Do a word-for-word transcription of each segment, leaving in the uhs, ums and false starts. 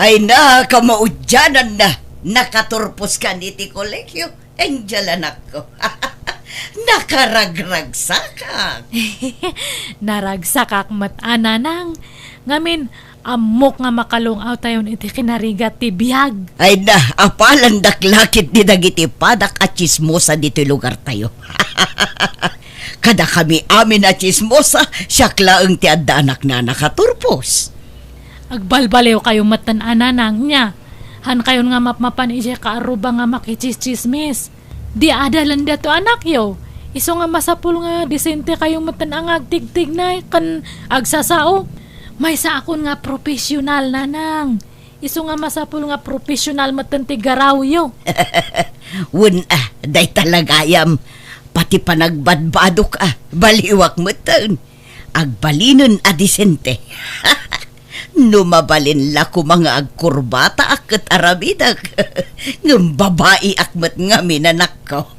Ay na, kamaudiananna, nakaturpos kan iti kolegio, Angel, anakko. Nakaragragsakak. Naragsakak met a, nanang. Ngamin, ammok nga makalung-awtayon iti kinarigat ti biag. Ay na, apalandak la ketdi dagiti padak a tsismosa ditoy lugartayo. Kadakami amin a tsismosa, siak laeng ti adda anakna a nakaturpos. Agbalbaliwkayo metten a, nanang, nia. Hankayon nga mapmapan idiay kaarruba nga makitsistsismis. Di adalen daytoy anakyo. Isu nga masapul nga disentekayo metten a nga agtigtignay ken agsasao. Maysaakon nga profesional, nanang. Isu nga masapul nga profesional metten ti garawyo. Wen a, dayta la gayam. Pati panagbadbadok a, baliwak metten. Agbalinen a disente. No mabalin la koma nga agkurbataak ket aramidek. Ngem babaiak met ngamin, anakko.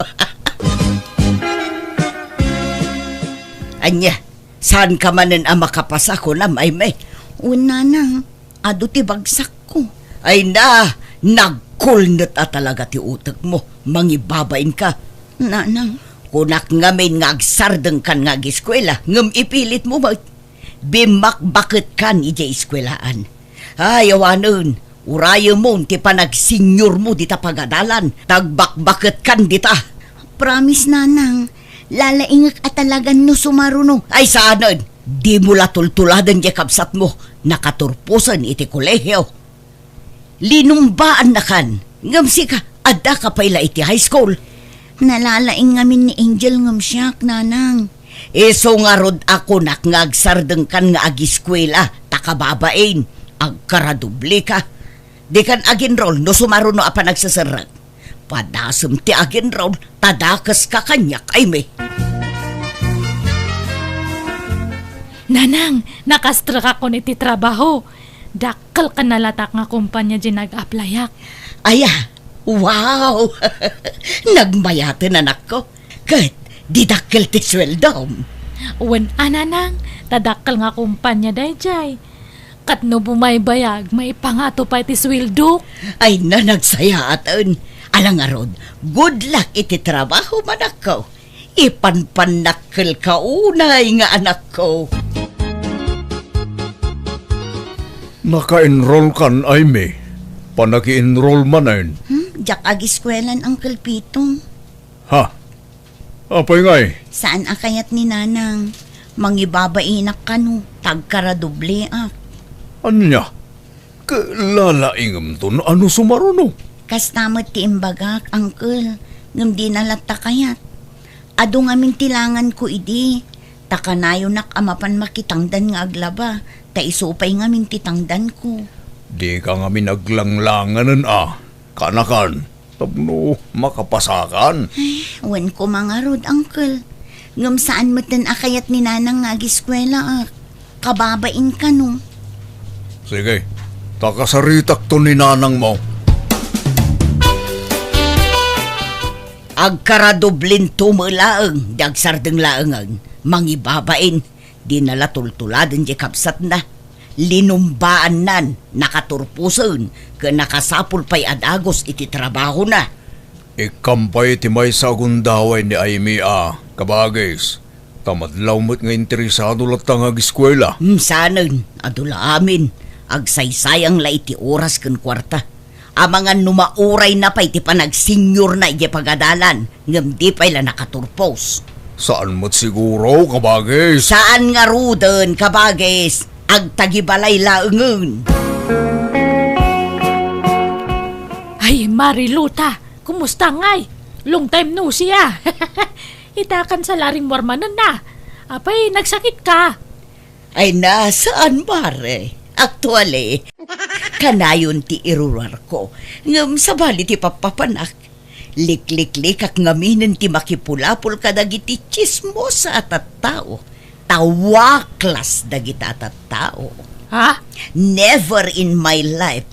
Ania, saanka manen a makapasa, kunam, Aimee? Wen, nanang, adu ti bagsakko. Ay na, nagkulnet a talaga ti utekmo. Mangibabainka. Nanang. Kunak ngamin nga agsardengkan nga agiskuela, ngem ipilitmo met. Bimmakbaketkan idiay eskuelaan. Ay, awanen, urayemon ti panagsenyormo dita pagadalan, ta agbakbaketkan dita. Promise, nanang, lalaingek a talagan no sumaruno. Ay, saanen, dimo la tultuladen diay kabsatmo, nakaturposen iti kolegio. Linumbaannakan, ngem sika, addaka pay la iti high school. Nalalaing ngamin ni Angel ngem siak, nanang. Isu ngarud a kunak nga agsardengkan nga agiskuela, ta kababain, agkaradobleka. Dikan agenrol no sumaruno a panagseserrek. Padasem ti agenrol, ta dakeska kaniak, Aimee. Nanang, nakastrekakon iti trabaho. Dakkel ken nalatak nga kompania diay nag-applyak. Aya, wow! Nagmayaten, anakko. Ket di dakkel ti sueldom. Wen a, nanang, ta dakkel nga kompania daydiay. Ket no bumaybayag, maipangato pay ti sueldok. Ay na, nagsayaaten. Ala ngarud, good luck iti trabaho, anakko. Ipanpannak kelka unay nga anakko. Naka-enroll kan, Aimee? Panaki-enroll manen? Hmm, diak agiskuelan, Uncle Pitong. Ha? Apay ngay? Saan a kayat ni Nanang? Mangibabainak kano, ta agkaradobleak. Ania? Ket lalaingemton a no sumaruno? Kasta met ti imbagak, Uncle, ngem dina latta kayat. Adu ngamin ti langanko idi, ta kanayonak a mapan makitangdan nga aglaba, ta isu pay ngamin ti tangdanko. Dika ngamin aglanglanganen a, kanakan, tapno makapasakan. Ay, wen koma ngarud, Uncle. Ngem saan metten a kayat ni Nanang nga agiskuelaak. Kababain kano. Sige, ta kasaritakto ni nanangmo. Agkaradoblinto met laeng, di agsardeng laengen. Mangibabain, dina la tultuladen diay kabsatna. Linumbaannan, nakaturposen, ken nakasapul pay a dagus iti trabahona. Ikkam pay ti maysa a gundaway ni Aimee a, kabagis. Ta madlaw met nga interesado latta nga agiskuela. Hmm, saanen, adu la amin. Agsaysayang la iti oras ken kuarta. Amangan no maurayna pay ti panagsenyorna idiay pagadalan, ngem di pay la nakaturpos. Saan met siguro, kabagis? Saan ngaruden, kabagis? Agtagibalay laengen. Ay, Mariluta, kumusta ngay? Long time no see, ah. Itakan sa laring warmanen na. Apay, nagsakit ka? Ay na, saan, Mare? Actually, kanayon ti irurar ko. Ngem sabali ti pappapanak. Likliklikak ngaminen ti makipulapol kadagiti tsismosa a tattao. Ta waklas dagita a tattao. Ha? Never in my life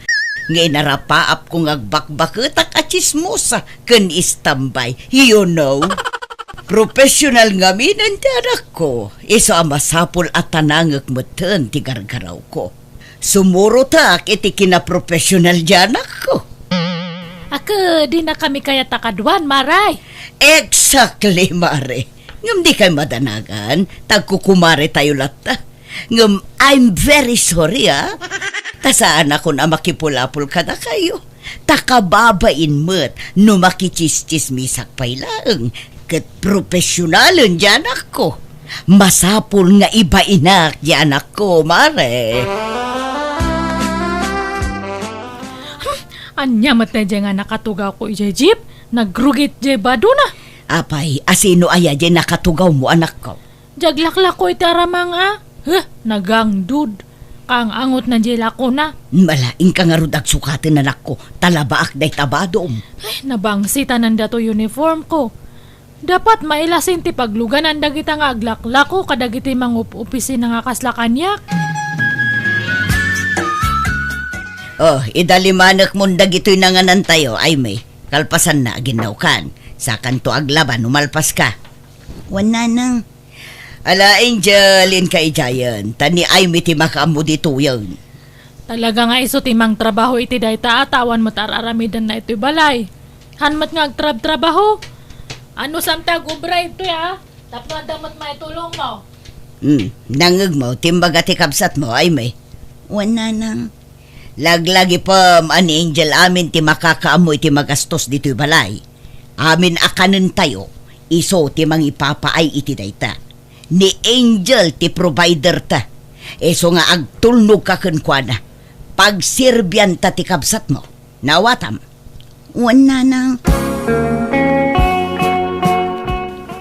nga inarapaapko nga agbakbaketak a tsismosa ken istambay, you know. Professional ngaminen ti anakko, isu a masapul a tanangek metten ti gargarawko. Sumurotak iti kinaprofesional ti anakko. Ket dinakami kayat a kaduan, Mare. Exactly, Mare. Ngem dikay madanagan, ta agkukumaretayo latta. Ngem I'm very sorry, ah. Ta saanakon a makipulapol kadakayo. Ta kababain met no makitsistsismisak pay laeng, ket profesionalen ti anakko. Masapul nga ibainak ti anakko, Mare. Hmm, ania met daydiay nga nakatugawko idiay jeep? Nagrugit diay badona. Apay, asino aya diay nakatugawmo, anakko? Diay aglaklako iti aramang a. Huh, nagangdud. Kaang-angot na diay lakona. Mala, inka ngarud agsukaten, anakko, ta labaak dayta badom. Ay, nabangsitanan dato uniform ko. Dapat mailasin ti pagluganan dagita nga aglaklako kadagiti mangup-opisina nga kasla kaniak. Oh, idalimanekmon dagitoy nanganantayo, Aimee. Kalpasanna, aginnawkan. Sakanto aglaba no malpaska. Wen, nanang. Ala, Angel, inka idiayen. Ta ni Aimee ti makaammo ditoyen. Talaga nga isu ti mangtrabaho iti dayta a ta awan met ar-aramidenna itoy balay. Han met nga agtrabtrabaho. Anusam ti agobra itoy, a? Tapno adda met maitulongmo. Hmm, nangngegmo ti imbaga ti kabsatmo, Aimee? Wen, nanang. Laglagipem a ni Angel amin ti makakaammo iti magastos ditoy balay. Amin a kanentayo, isu ti mangipapaay iti dayta. Ni Angel ti provider ta. Isu nga agtulnogka kenkuana. Pagserbianta ti kabsatmo. Naawatam? Wen, nanang.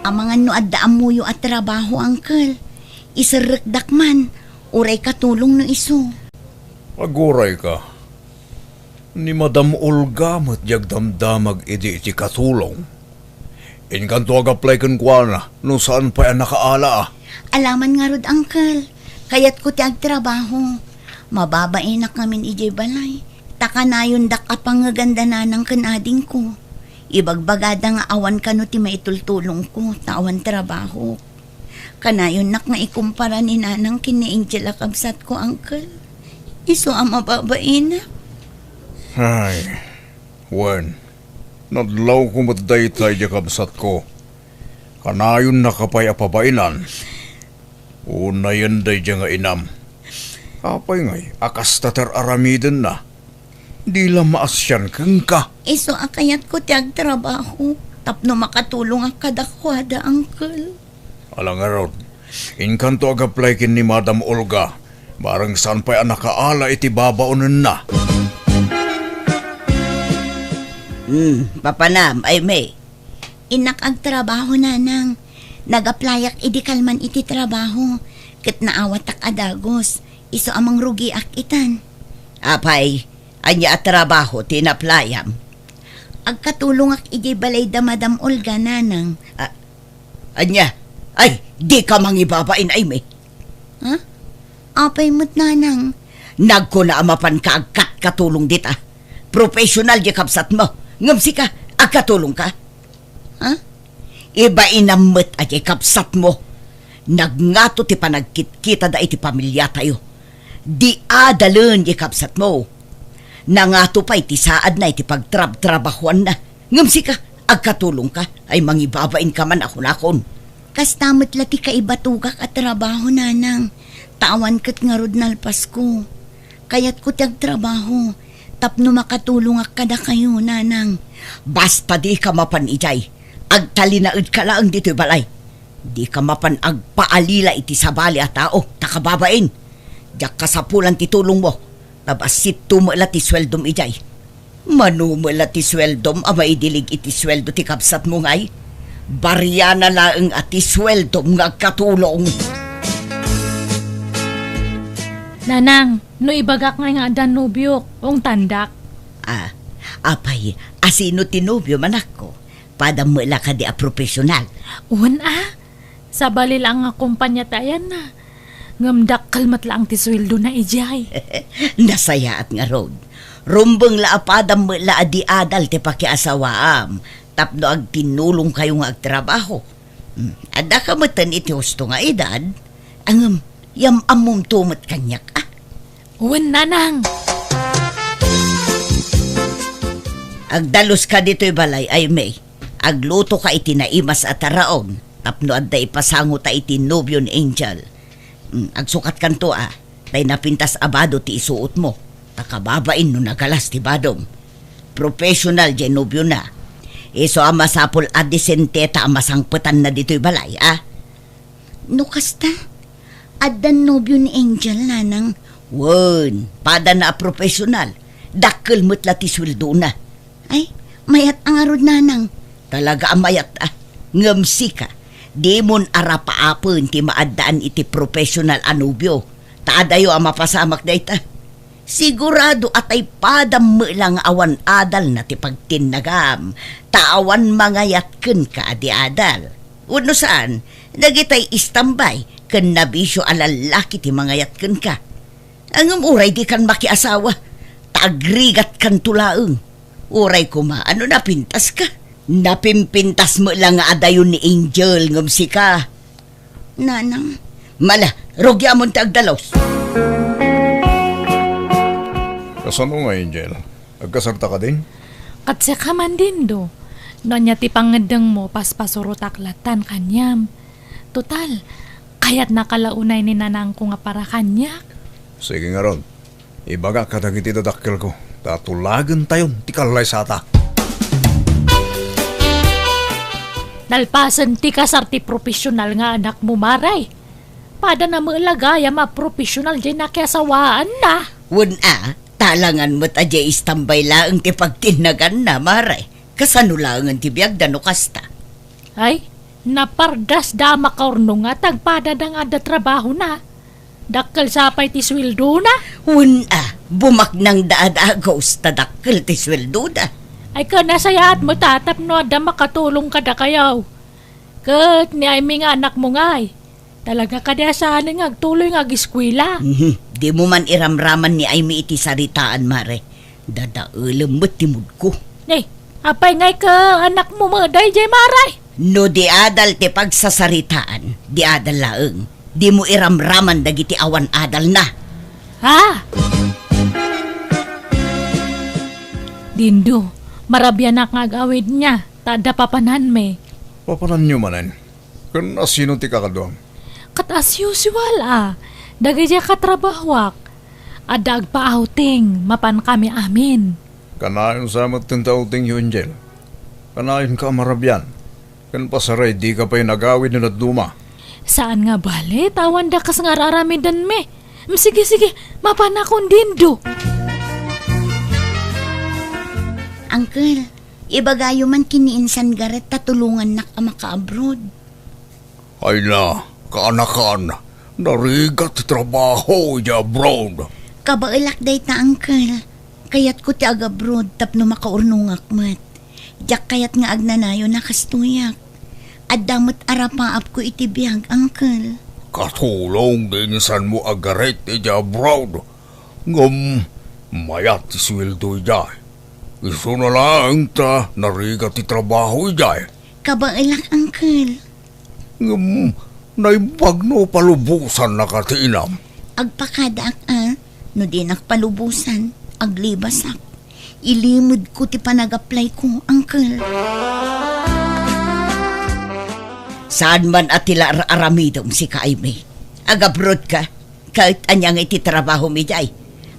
Amangan no adda ammoyo a trabaho, uncle. Iserrekdak man, uray katulong no isu. Aguray ka. Ni Madam Olga met ti agdamdamag idi iti katulong. Inkanto ag-apply kenkuana no saan pay a nakaala. Alaman ngarud, uncle. Kayatko ti agtrabaho. Mababainak ngamin idiay balay. Ta kanayondak a pangngeganda nanang ken adingko. Ibagbagada nga awan kano ti maitultulongko ta awan trabaho. Kanayonnak nga ikumpara ni nanang ken ni Angel a kabsatko, uncle. Isu a mababainak. Ay, wen, nadlawko met dayta idiay kabsatko. Kanayonnaka pay a pabainan. Unayen daydiay nga inam. Apay ngay a kasta ti ar-aramidenna? Di la maasian kenka. Isu a kayatko ti agtrabaho tapno makatulongak kadakuada, uncle. Ala ngarud, inkanto ag-apply ken ni Madam Olga, bareng saan pay a nakaala iti babaonenna. Hmm, papanam, Aimee? Innak agtrabaho, nanang. Nag-applyak idi kalman iti trabaho, ket naawatak a dagus. Isu a mangrugiak itan. Apay, ania a trabaho ti in-applyam? Agkatulongak idiay balay da Madam Olga, nanang. A-, ania? Ay, dika mangibabain, Aimee. Ha? Apay met, nanang? Nagkuna a mapanka agkatkatulong dita. Professional diay kabsatmo. Ngem sika, agkatulongka? Ha? Ibainam met a diay kabsatmo. Nagngato ti panagkitkitada iti pamiliatayo. Di adalen diay kabsatmo. Nangato pay ti saadna iti pagtrabtrabahoanna. Ngem sika, agkatulongka, ay mangibabainka man a kunakon. Kasta met la ti kaibatogak a trabaho, nanang. Ta awan ket ngarud nalpasko. Kayatko ti agtrabaho tapno makatulongak kadakayo, nanang. Basta dika mapan idiay, agtalinaedka laeng ditoy balay. Dika mapan agpaalila iti sabali a tao, ta kababain. Diak kasapulan ti tulongmo, ta bassit to met la ti sueldom idiay. Mano met la ti sueldom a maidilig iti sueldo ti kabsatmo ngay? Bariana laeng a ti sueldom nga agkatulong. Nanang, no ibagak ngay nga addan nobiok, ungtandak. Ah, apay, asino ti nobiom, anakko? Padam met la kadi a profesional? Wen a, sabali laeng nga kompania ti ayanna. Ngem dakkel met laeng ti sueldona idiay. Nasayaat ngarud. Rumbeng la a padam met la a di adal ti pakiasawaam tapno agtinnulongkayo nga agtrabaho. Hmm, addaka metten iti husto nga edad. Ngem, yam-ammomto met kaniak, a? Wen, nanang. Agdaluska ditoy balay, Aimee. Aglutoka iti naimas a taraon tapno adda ipasangota iti nobio ni Angel. Mm, agsukatkanto a, tay napintas a bado ti isuotmo, ta kababain no nagalas ti badom. Professional jay nobiona. Isu a masapul a disenteta a masangpetanna ditoy balay, a? No kasta, addan nobio ni Angel, nanang. Wen, padana a professional. Dakkel met la ti sueldona. Ay, mayat a ngarud, nanang. Talaga a mayat a. Ngem sika, dimon arapaapen ti maaddaan iti professional a nobio. Ta adayo a mapasamak dayta. Sigurado a tay padam met la nga awan adalna ti pagtinnagam, ta awan mangayat kenka a di adal. Wenno saan, dagitay istambay ken nabisio a lallaki ti mangayat kenka. Ngem uray dikan makiasawa, ta agrigatkanto laeng. Uray koma, ano napintaska? Napimpintas met la nga adayon ni Angel ngem sika. Nanang. Mala, rugiamon ti agdalus. Kasano nga, Angel? Agkasarta kadin? Ket sika man, Dindo. No ania ti pangngeddengmo, paspasurotak lattan kaniam. Total, kayatnaka la unay ni nanangko nga para kaniak. Sige ngarud. Ibagak kadagiti dadakkelko, ta tulagentayon ti kallaysata. Nalpasen ti kasar ti profesional nga anakmo, Mare. Padana met la gayam a profesional jay nakiasawaanna. Wen a, talangan met a jay istambay laeng ti pagtinnaganna, Mare. Kasano laengen ti biagda no kasta? Ay, napardasda a makaurnonga ta agpadada nga adda trabahona. Dakkel sa pay ti sueldona. Wen a, bumaknangda a dagus ta dakkel ti sueldoda. Ay, ken nasayaat met a tapno adda makatulong kadakayo. Ket ni Aimee nga anakmo ngay, talaga kadi a saanen nga agtuloy nga ageskuela? Mhm. Dimo man iramraman ni Aimee iti saritaan, Mare. Dadaelem met ti moodko. Eh, apay ngay ket anakmo met daydiay, Mare? No di adal ti pagsasaritaan, di adal laeng. Dimo iramraman dagiti awan adalna. Ha? Dindo, marabianak nga agawidna, ta adda papananmi. Papananyo manen? Ken asino ti kakaduam? Ket as usual a, dagiti katrabahoak. Adda agpa-outing, mapankami amin. Kanayon sa met ti outingyo, Angel. Kanayonka a marabian. Ken pasaray dika pay nagawid no dadduma. Saan nga bale, ta awan dakes nga ar-aramidenmi. Mm, sige, sige, mapanakon, Dindo. Uncle, ibagayo man ken ni Insan Garret ta tulongannak a maka-abroad. Ay na, kaanakan, narigat ti trabaho idiay abroad. Kabaelak dayta, Uncle. Kayatko ti ag-abroad tapno makaurnongak met. Diak kayat nga agnanayon a kastoyak. Adda met arapaapko iti biag, Uncle. Katulong ni insanmo a Garret idiay abroad. Ngem mayat ti sueldo idiay. Isuna laeng ta narigat ti trabaho idiay. Kabaelak, Uncle. Ngem naimbag no palubosannaka ti inam. Agpakadaak a, no dinak palubosan, aglibasak. Ilimedko ti panag-applyko, Uncle. Saan man a ti la ar-aramidem, sika, Aimee? Ag-abroad ka? Ket ania nga iti trabahom idiay?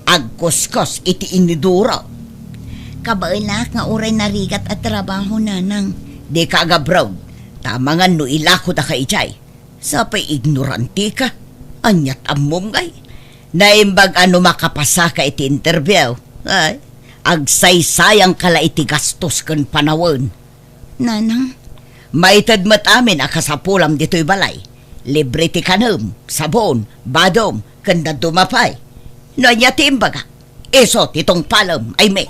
Agkuskos iti iniduro. Kabaelak nga uray narigat a trabaho, Nanang. Dika ag-abroad. Ta amangan no ilakodaka idiay. Sapay ignorantika. Aniat ammom ngay? Naimbag a no makapasaka iti interview. Ay, agsaysayangka la iti gastos ken panawen. Nanang. Maited met amin a kasapulam ditoy balay. Libre ti kanem, sabon, badom, ken dadduma pay. No ania ti imbaga, isu ti tungpalem, Aimee.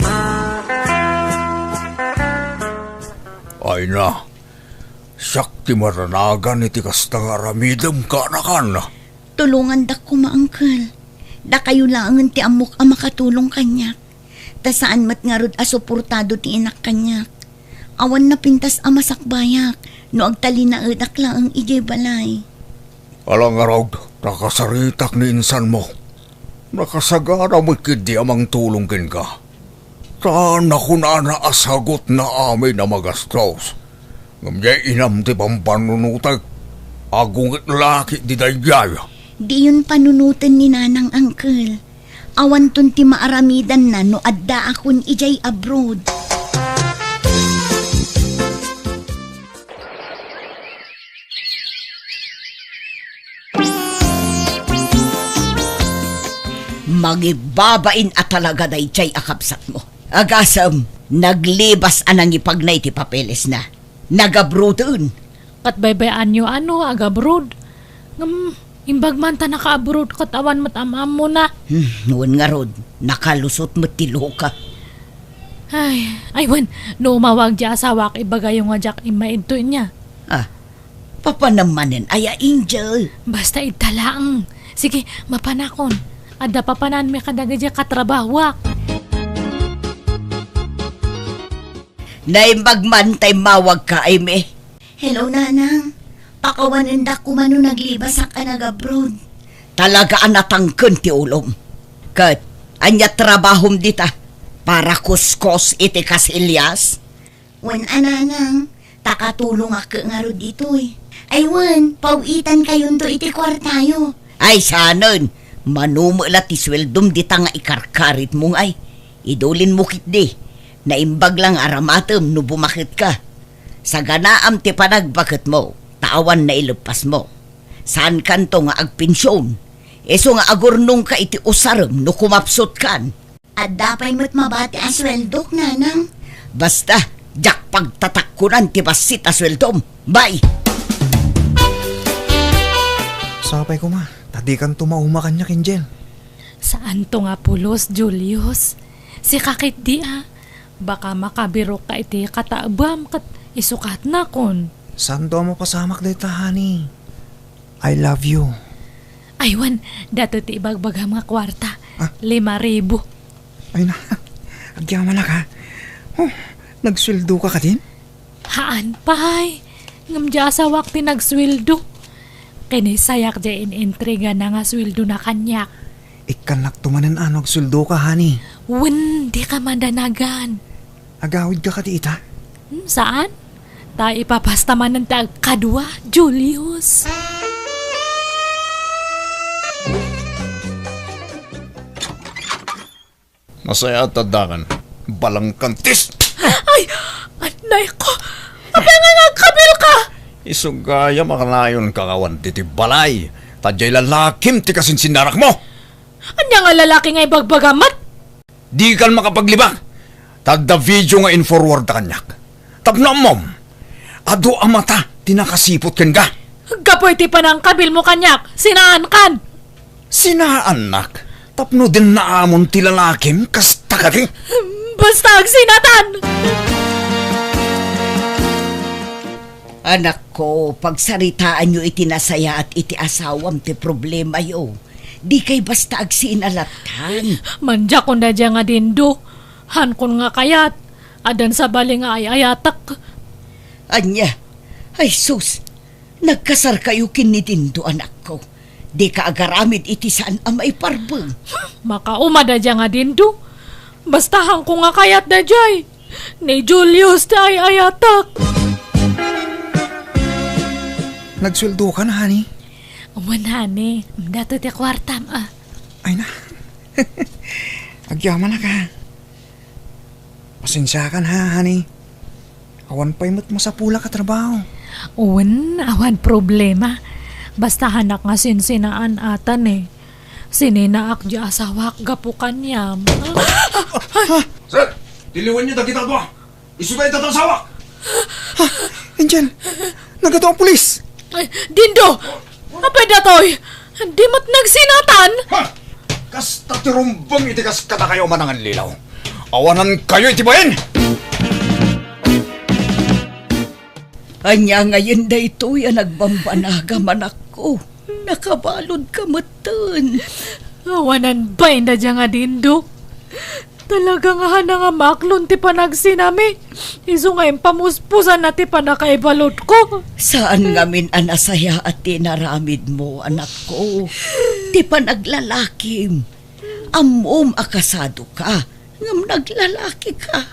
Ay na, siak ti maranagan iti kasta nga aramidem, kaanakan. Tulongandak koma, Uncle. Dakayo laengen ti ammok a makatulong kaniak. Ta saan met ngarud a suportado ti inak kaniak. Awan napintas a masakbayak no agtalinaedak laeng idiay balay. Ala ngarud, nakasaritak ni insanmo. Nakasagana met ketdi a mangtulong kenka. Ta nakunana a sagutna amin a magastos. Ngem diay inam ti pampanunotek. Agunget la ketdi daydiay. Diyon panunoten ni Nanang, Uncle. Awanton ti maaramidanna no addaakon idiay abroad. Mangibbabain a talaga daydiay a kabsatmo. Agasem, naglibas a nangipagna iti papelesna. Nagabruden. Ket baybay-anyo a no agabrod. Ngem, imbag man ta naka-abroad ket awan met am-ammona. Hmm, wen ngarud, nakalusot met ti luka. Ay, ay wen, no umawag diay asawak, ibagayo nga diak immaidto inya. Ah, papanem manen aya, Angel? Basta idta laeng. Sige, mapanakon. Adda papananmi kadagiti katrabahoak. Naimbag man ta immawagka, Amy. Hello, Nanang. Pakawanendak koma no naglibasak a nagabroad. Talaga a natangken ti ulom. Ket, ania trabahom dita? Para kuskos iti kasilyas? Wen a, Nanang, ta katulongak ngarud ditoy. Ay wen, paw-itankayonto iti kuartayo. Ay, saanen, mano met la ti sueldom dita nga ikarkaritmo ngay. Idulinmo ketdi, naimbag la nga aramatem no bumaketka. Saganaam ti panagbaketmo, ta awan naileppasmo. Saankanto nga agpension, isu nga agurnongka iti usarem no kumapsutkan. Adda pay met mabati a sueldok, Nanang. Basta, diak pagtatakkonan ti bassit a sueldom. Bye! Sapay koma, ta dikanto mauma kaniak, Angel. Saanto nga pulos, Julius. Sika ketdi a. Baka makabirokka iti kataebam ket isukatnakon. Saanto a mapasamak dayta, honey. I love you. Ay wen, datoy ti ibagbagam nga kuarta. Ah? Lima ribu. Ay na, agyamanak, ha? Oh, nagsueldoka kadin? Haan pay. Ngem diay asawak ti nagsueldo. Kinisayak diay in-intrigana nga sueldona kaniak. Ikkannakto manen a no agsueldoka, honey. Wen, dika madanagan. Agawidka kadi ita? Hmm, saan? Ta ipapasta manen ti agkadua, Julius. Nasayaat ta addakan. Balangkantis! Ay! Anay ko! Apay nga agkabilka? Isu gayam a kanayonka nga awan ditoy balay. Ta diay lalakim ti kasinsinnarakmo. Ania nga lalaki nga ibagbagam met? Dikan makapaglibak. Ta adda video nga in-forwardda kaniak. Tapno ammom, adu a mata ti nakasiput kenka. Gapu iti panangkabilmo kaniak, sinaankan. Sinaannak? Tapno dinnaamon ti lalakim kasta kadi? Basta agsinatan! Anakko, pagsaritaanyo iti nasayaat iti asawam ti problemayo. Dikay basta agsinalatan. Mandiakon daydiay nga Dindo. Hankon nga kayat. Addan sabali nga ay-ayatek. Ania? Ay sus! Nagkasarkayo ken ni Dindo, anakko. Dika agaramid iti saan a maiparbeng. Makauma daydiay nga Dindo. Basta hankon nga kayat daydiay. Ni Julius ti ay-ayatek. Nagsueldokan, honey? Wen, honey. Datoy ti kuartam, a. Ay na. Agyamanak, ha. Pasensiakan, ha, honey. Awan pay met masapulak a trabaho. Wen, awan problema. Basta hanak nga sinsinaan atan, e. Sininaak diay asawak gapu kaniam. Sir, tiliwenyo dagita dua. Isu dayta ti asawak. Angel, nagadu a pulis. Ay, Dindo! Apay datoy? Di met nagsinatan? Ha? Kasta ti rumbeng iti kas kadakayo a manangallilaw. Awanankayo iti bain! Ania ngayen daytoy a nagbambanagam, anakko? Nakabaludka metten. Awanan bain daydiay nga Dindo. Talaga nga hana nga maklon ti panagsinami. Isu nga impamuspusanna ti pannakaibaludko. Saan ngamin a nasayaat ti inaramidmo, anakko. Ti panaglalakim. Ammom a kasadoka, ngem naglalakika.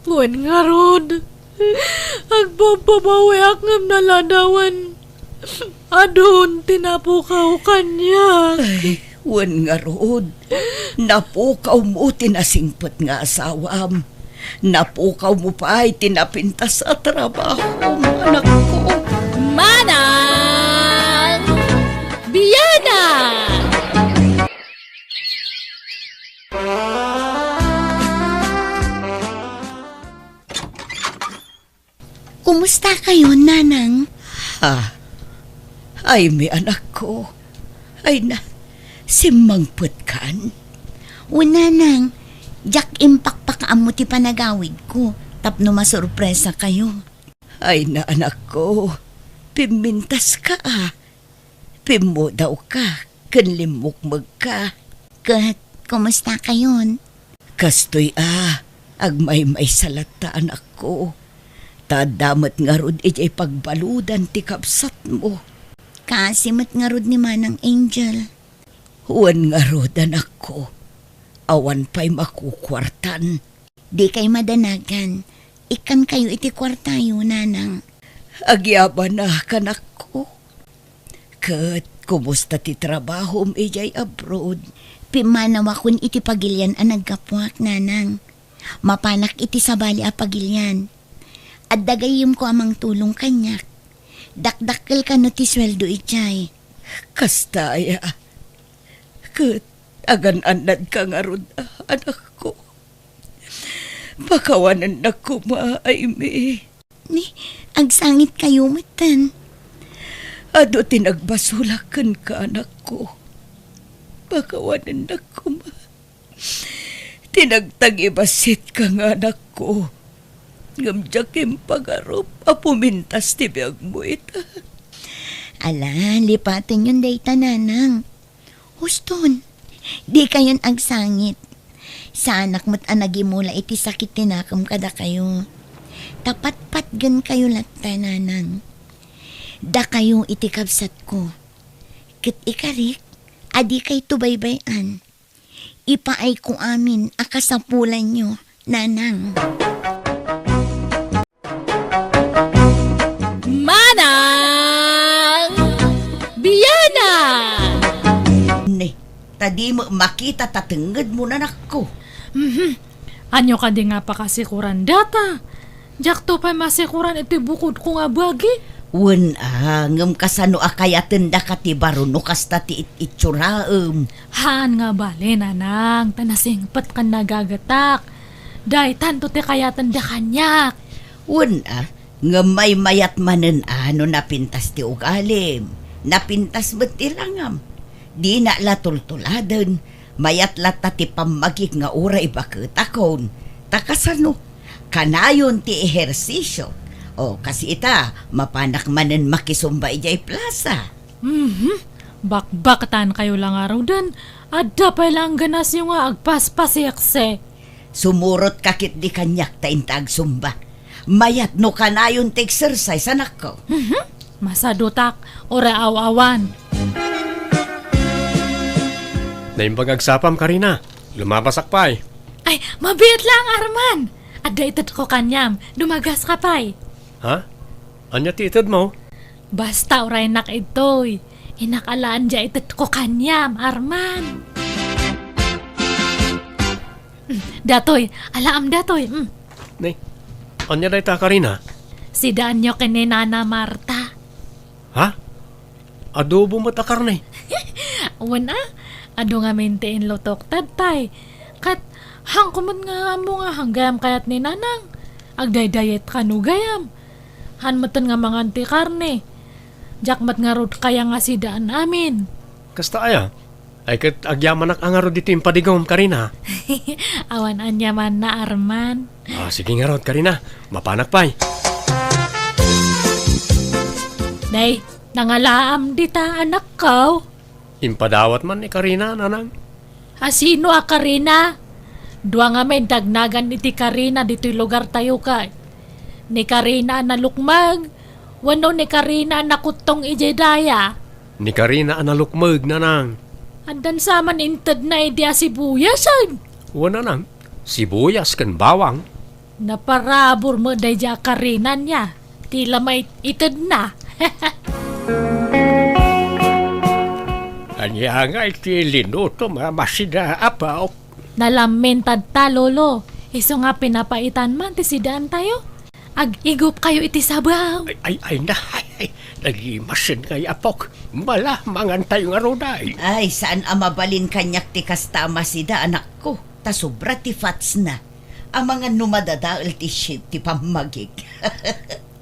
Wen ngarud, agbabbabawiak ngem naladawen. Adun ti napukaw kaniak. Ay, wen ngarud, napukawmo ti nasingpet nga asawam. Napukawmo pay ti napintas a trabahom, anakko. Manang Biana! Kumusta kayo, Nanang? Ah, ay, mi anakko. Ay na, simmangpetkan? O, Nanang, diak impakpakaammo ti panagawidko tapno masurpresa kayo. Ay na, anakko, pimmintaska, ah. Pimmudawka ken limmukmegka. Ket kumusta kayon? Kastoy a, agmaymaysa latta, anakko. Ta adda met ngarud idiay pagbaludan ti kabsatmo. Kaasi met ngarud ni Manang Angel. Wen ngarud, anakko. Awan pay makukuartan. Dikay madanagan. Ikkankayo iti kuartayo, Nanang. Agyamanak, anakko. Ket kumusta ti trabahom idiay abroad? Pimmanawakon iti pagilian a naggapuak, Nanang. Mapanak iti sabali a pagilian. Adda gayyemko a mangtulong kaniak. Dakdakkel kano ti sueldo idiay. Kasta aya. Ket agan-annadka ngarud, anakko. Pakawanennak koma, Aimee. Ni, agsangitkayo metten. Adu ti nagbasolak kenka, anakko. Pakawanennak koma ti nagtangibasitka nga anakko. Ngem diak impagarup a pumintas ti biagmo ita. Ala, lipatenyon dayta, Nanang. Huston, dikayon agsangit. Saanak met a nagimula iti sakit ti nakem kadakayo. Ta patpatgenkayo latta, Nanang. Dakayo iti kabsatko. Ket ikarik, a dikayto baybay-an. Ipaayko amin a kasapulanyo, Nanang. Manang Biana! Ne, ta di met makita ta tengngedmo, nanakko. Mhm. Ania kadi nga pakasikuran data? Diakto pay masikuran iti bukodko nga bagi. Wen a, ngem kasano a kayatendaka ti baro no kasta ti it-ituraem? Haan nga bale, Nanang, ta nasingpet ken nagagetak. Daytanto ti kayatenda kaniak. Wen a, ngem maymayat manen a no napintas ti ugalim, napintas met ti langam. Dina la tultuladen, mayat latta ti pammagik nga uray baketakon. Ta kasano? Kanayon ti ehersisio. O, kas ita, mapanak manen makisumba idiay plasa. Mhm. Bakbaktankayo la ngaruden, adda pay la angganasyo nga agpaspasiksi. Sumurotka ketdi kaniak ta inta agsumba. Mayat no kanayon ti exercise, anakko. Mhm. Masadutak, uray aw-awan. Naimbag agsapam, Karina. Lumabasak pay. Ay, mabiit lang, Arman. Adda itedko kaniam. Dumagaska pay. Ha? Ania ti itedmo? Basta uraynak idtoy. Innak alaen dia itedko kaniam, Arman. Mm, datoy, alaam datoy. Mm. Ni, ania dayta, Karina? Sidaanyo ken ni Nana Marta. Ha? Adobo met a karne? Wen a, adu ngamin ti inlutok tatay. Ket, hangko met nga ammo nga hanggayam kayat ni Nanang. Agdaydayetka no gayam. Han metten nga mangan ti karne. Diak met ngarud kaya nga sidaan amin. Kasta aya? Ay ket agyamanak a ngarud ditoy impadigom, Karina. Awan aniamanna, Arman. Ah, sige ngarud, Karina. Mapanak pay. Nay, nangalaam dita, anakko. Impadawat man ni Karina, Nanang. A, sino a Karina? Dua ngamin ti agnagan iti Karina ditoy lugartayo kay. Ni Karina a nalukmeg, wenno ni Karina a nakuttong idiay daya? Ni Karina a nalukmeg, Nanang. Addan sa man intedna idi a sibuyasen. Wen, nanang, sibuyas ken bawang. Naparabur met daydi a Karina ania. Ti la maitedna. Ania ngay ti linutom a masida, apok? Nalamin tatta, Lolo. Isu nga pinapaitan man ti sidaantayo. Ag-igupkayo iti sabaw. Ay, ay, ay, na, ay, ay, nagimasen ngay, apok. Bala, mangantayo ngarud, ay. Ay, saan a mabalin kaniak ti kasta a masida, anakko. Ta sobra ti fatsna. Amangan no madadael ti shit ti pammagik.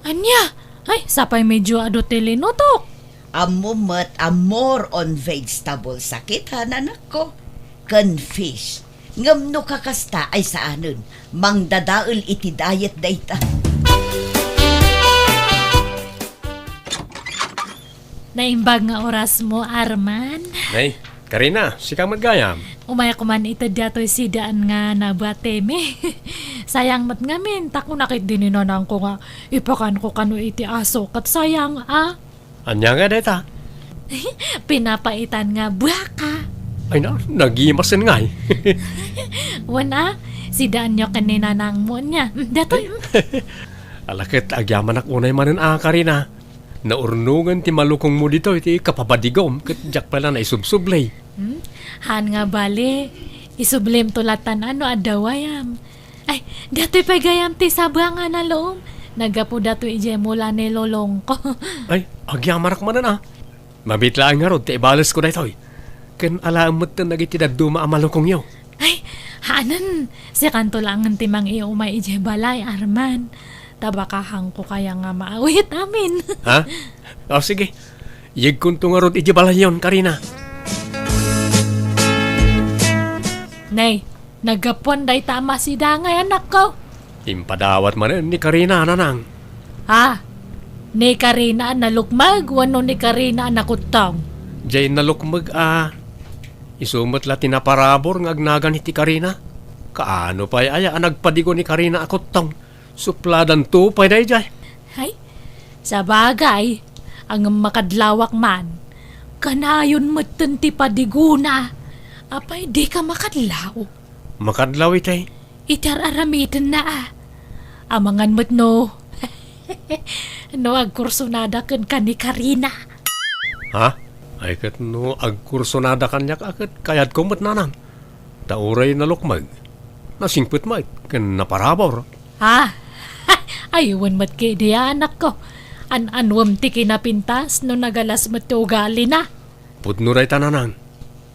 Ania? Ay, sapay medyo adu ti linutok. Ammo met a more on vegetables a kita, nanakko, ken fish. Ngem no kakasta ay saanen, mangdadael iti diet dayta. Naimbag nga orasmo, Arman. Nay, Karina, sika met gayam. Umayak man ita datoy sidaan nga nabuatemi. Sayang met ngamin, ta kunak iti ni nanangko nga ipakanko kano iti aso, ket sayang a. Ania nga dayta? Pinapaitan nga buaka. Ay na, nagimasen ngay. Wen a, sidaanyo ken ni nanangmo ania. Mm, datoy, mm. Ala ket agyamanak unay manen a, Karina. Naurnongen ti malukongmo ditoy ti kapapadigom ket diak pay la naisubsubley. Hmm? Haan nga bale, isublimto latan no adda wayam. Ay, datoy pay gayam ti sabang a nalom. Naggapu datoy idiay mula ni lolongko. Ay, agyamanak manen a. Mabiit laeng ngarud ti ibalesko daytoy. Ken alaem metten dagiti dadduma a malukongyo. Ay, haanen, sikanto laengen ti mangiumay idiay balay, Arman. Ta baka haanko kaya nga maawit amin. Ha? O, sige. Yegkonto ngarud idiay balayyon, Karina. Nay, naggapuan dayta a masidangay, anakko. Impadawat manen ni Karina, nanang. Ha? Ni Karina a nalukmeg wenno ni Karina a nakuttong? Diay nalukmeg a. Isu met la ti naparabur nga agnagan iti Karina. Kaano pay aya a nagpadigo ni Karina a kuttong? Supladanto pay daydiay. Hay, sabagay, ngem makadlawak man. Kanayon metten ti padigona. Apay, dika makadlaw? Makadlaw itay. Iti ar-aramidenna a. Amangan met no, no agkursonada kenka ni Karina. Ha? Ay, ket no agkursonada kaniak a ket kayatko met, nanang. Ta uray nalukmeg, nasingpet met ken naparabur. Ha? Ay, wen met ketdi, anakko. An-anuem ti kinapintas no nagalas met ti ugalina. Pudno dayta, nanang.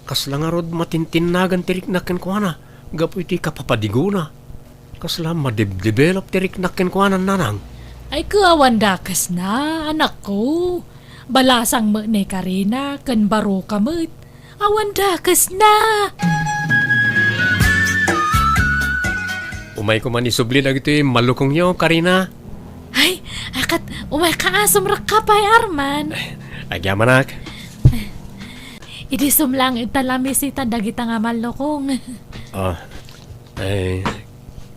Kasla ngarud matintinnagan ti riknak kenkuana gapu iti kapapadigona. Kasla madebdevelop ti riknak kenkuana, nanang. Ay, ket awan dakesna, anakko. Balasang met ni Karina ken baroka met. Awan dakesna. Umayko man isubli dagitoy malukongyo, Karina. Ay, akat, umayka a, sumrekka pay, Arman. Agyamanak. Idi sumlang ita la misita dagita nga mallukong. Ah, ay,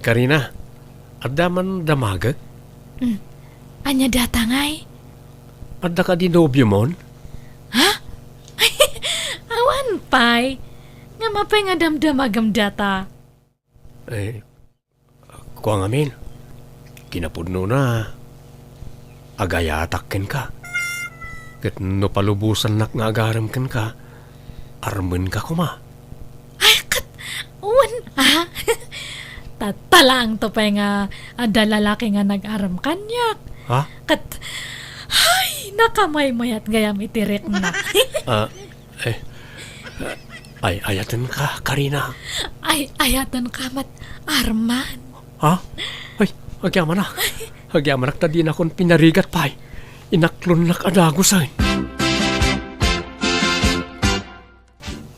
Karina, adda man damagek? Mm. Ania data ngay? Adda kadi nobiomon? Ha? Awan pay. Ngem apay nga damdamagem data? Eh, kua ngamin, kinapudnona, agayatak kenka. Ket no palubosannak nga agarem kenka, armenka koma. Ay, ket, wen, ah. Tatta laeng to pay nga adda lalaki nga nag-arem kaniak. Ha? Ket, ay, nakamaymayat gayam iti rikna. Ah, Eh, ay, ayatenka, Karina. Ay, ayatenka met, Arman. Ha? Ay, agyamanak. Agyamanak ta dinakon pinarigat pay. Inaklonnak a dagusen.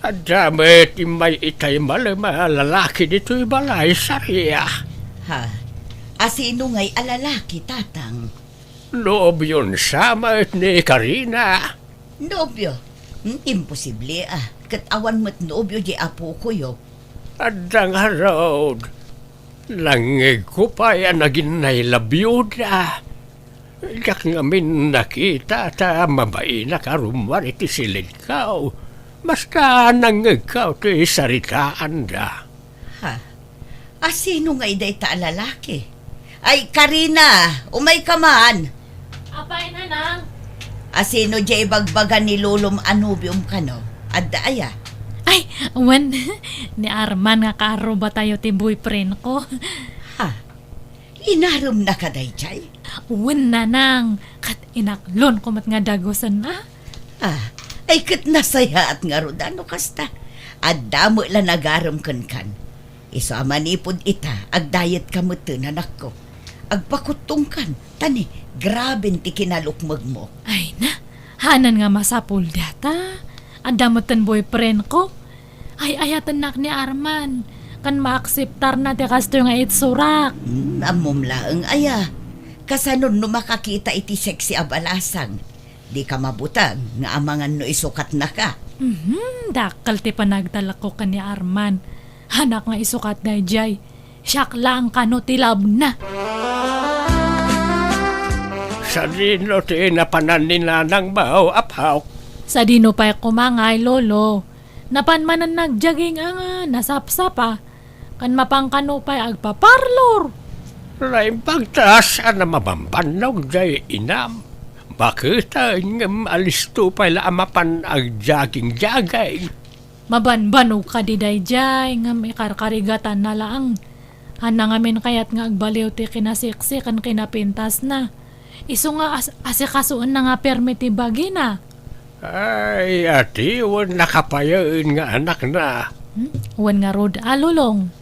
Adda met immay itay malem a lalaki ditoy balay, Saria. Ha? Asino ngay a lalaki, Tatang? Nobion sa met ni Karina. Nobio? Hmm, imposible, ah. Ket awan met nobio di apokoyo. Adda ngarud. Nangngegko pay a naginnay la biyuda. Diak ngamin nakita ta mabainak a rummuar iti silingko. Basta nangngegka ti saritaanda. Ha? Asino ngay dayta a lalaki? Ay, Karina, umayka man. Apay, Nanang? Asino diay ibagbaga ni Lolom a nobiom kano? Adda aya? Ay, wen, ni Arman nga kaarrubatayo ti boyfriend ko. Ha? Inaremnaka daydiay? Wen, Nanang, ket inaklonko met nga dagusen, a. Ah, ay ket nasayaat ngarud a no kasta. Adda met la nagarem kenkan. Isu a manipud ita, agdayetka metten, anakko. Agpakuttongkan, ta ni, graben ti kinalukmegmo. Ay na, hanan nga masapul dayta. Adda metten boyfriend ko. Ay-ayatennak ni Arman, ken maakseptarna ti kastoy nga itsurak. Hmm, ammom laeng aya. Kasanon no makakita iti sexy a balasang? Dika mabuteng nga amangan no isukatnaka. Mhm, dakkel ti panagtalekko ken ni Arman. Hanak nga isukat daydiay. Siak laeng kano ti labna. Sadino ti napanan ni Nanang Bao, Apo? Sadino pay koma ngay, Lolo? Napan manen nagjogging a nga nasapsapa, ken mapan kano pay agpa-parlor. Naimbag ta saan a mabambannog diay inam. Baketen ngem alisto pay la a mapan agjogging-jogging. Mabanbanog kadi daydiay, ngem ikarkarigatanna laeng. Haanna ngamin kayat nga agbaliw ti kinaseksi ken kinapintasna. Isu nga as-, asikasoenna nga permi ti bagina. Ay, adiwen nakapayaen nga anakna. Hmm? Wen ngarud a, Lolong.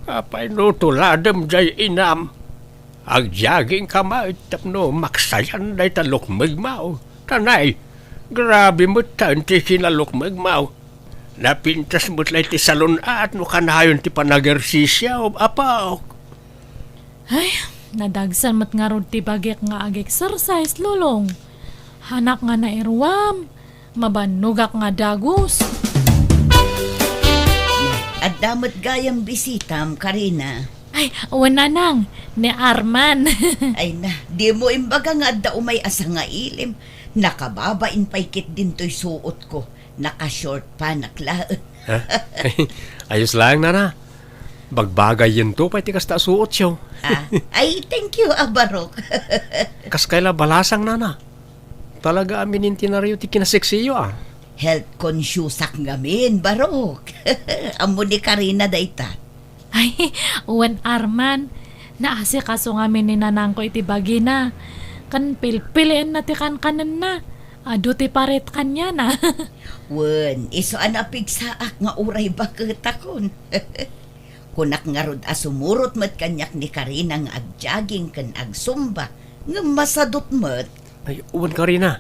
Apay no tuladem diay inam? Agjoggingka met tapno maksayan dayta lukmegmo. Tanay, grabe metten ti kinalukmegmo. Napintas met la iti salun-at no kanayon ti panagersisio, Apo. Ay, nadagsan met ngarud ti bagik nga ag-exercise, Lolong. Hanak nga nairuam, mabannogak nga dagus. Adda met gayam bisitam, Karina. Ay, wen, Nanang, ni Arman. Ay na, dimo imbaga nga adda umay a sangailim. Nakababain pay ketdin toy suotko. Naka-short panak laeng. Ha? Ayos laeng, Nana. Bagbagayyento pay ti kasta a suotyo. Ah, ay, thank you, a Barok. Kas kayla balasang, Nana. Talaga a minintinaryo ti kinaseksiyo, a. Health consciousak ngamin, Barok. Ammo ni Karina dayta. Ay, wen, Arman, naasikaso ngamin ni nanangko iti bagina. Ken pilpilienna ti kankanenna. Adu ti paret kaniana. Wen, isu a napigsaak nga uray baketakon. Kunak ngarud a sumurot met kaniak ni Karina nga agjogging ken agsumba, ngem masadut met. Ay, wen, Karina,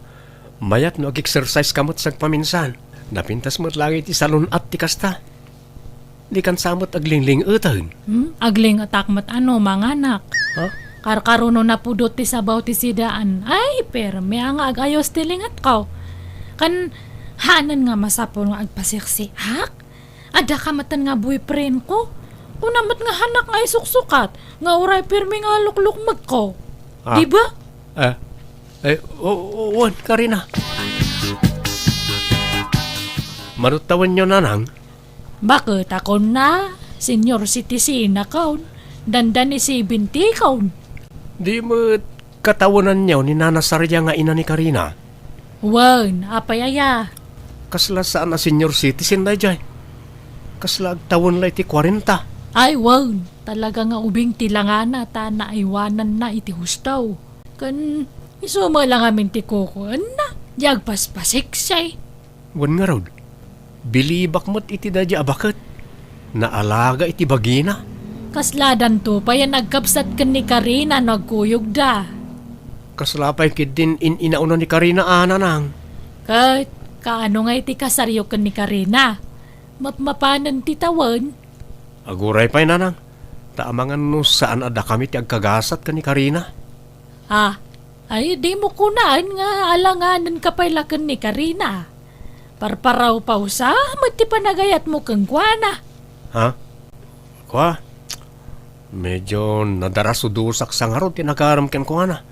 mayat no ag-exercise ka met sagpaminsan. Napintas met laeng iti salun-at ti kasta. Dikan sa met aglingling-eten. Hmm? Agling-etak met ano, manganak. Ha? Karkaro no napudot ti sabaw ti sidaan. Ay, permi a nga agayos ti lingetko. Kan, hanan nga masapul nga agpaseksiak? Adda ka metten nga boyfriend ko. Kuna met nga hanak nga isuksukat, nga uray permi nga luklukmegko. Ah. Di ba? Eh, eh, o, o, wen, Karina. Manuttawenyo, Nanang? Baket a kunna, senior citizen akon, dandani seventy akon. Di met katawenanyo ni Nana Saria nga ina ni Karina? Wen, apay aya? Kasla saan a senior citizen daydiay. Kasla agtawen la iti kuarenta. Ay, wen, talaga nga ubing ti langana ta naaywananna iti husto. Ken isu met la ngamin ti kukuenna, di agpaspaseksi. Wen ngarud, bilibak met iti daydiay a baket. Naalaga iti bagina. Kasladanto pay a nagkabsat ken ni Karina no agkuyogda. Kasla pay ketdin in-inauna ni Karina a, Nanang? Ket kaano nga iti kasaryo ken ni Karina? Mapmapanen ti tawen? Aguray pay, Nanang. Ta amangan no saan a dakami ti agkagasat ken ni Karina. Ah, ay, dimo kunaen nga alanganenka pay la ken ni Karina. Parparawpawsa met ti panagayatmo kenkuana. Ha? Kua? Medyo nadarasudosak sa ngarud ti nagarem kenkuana.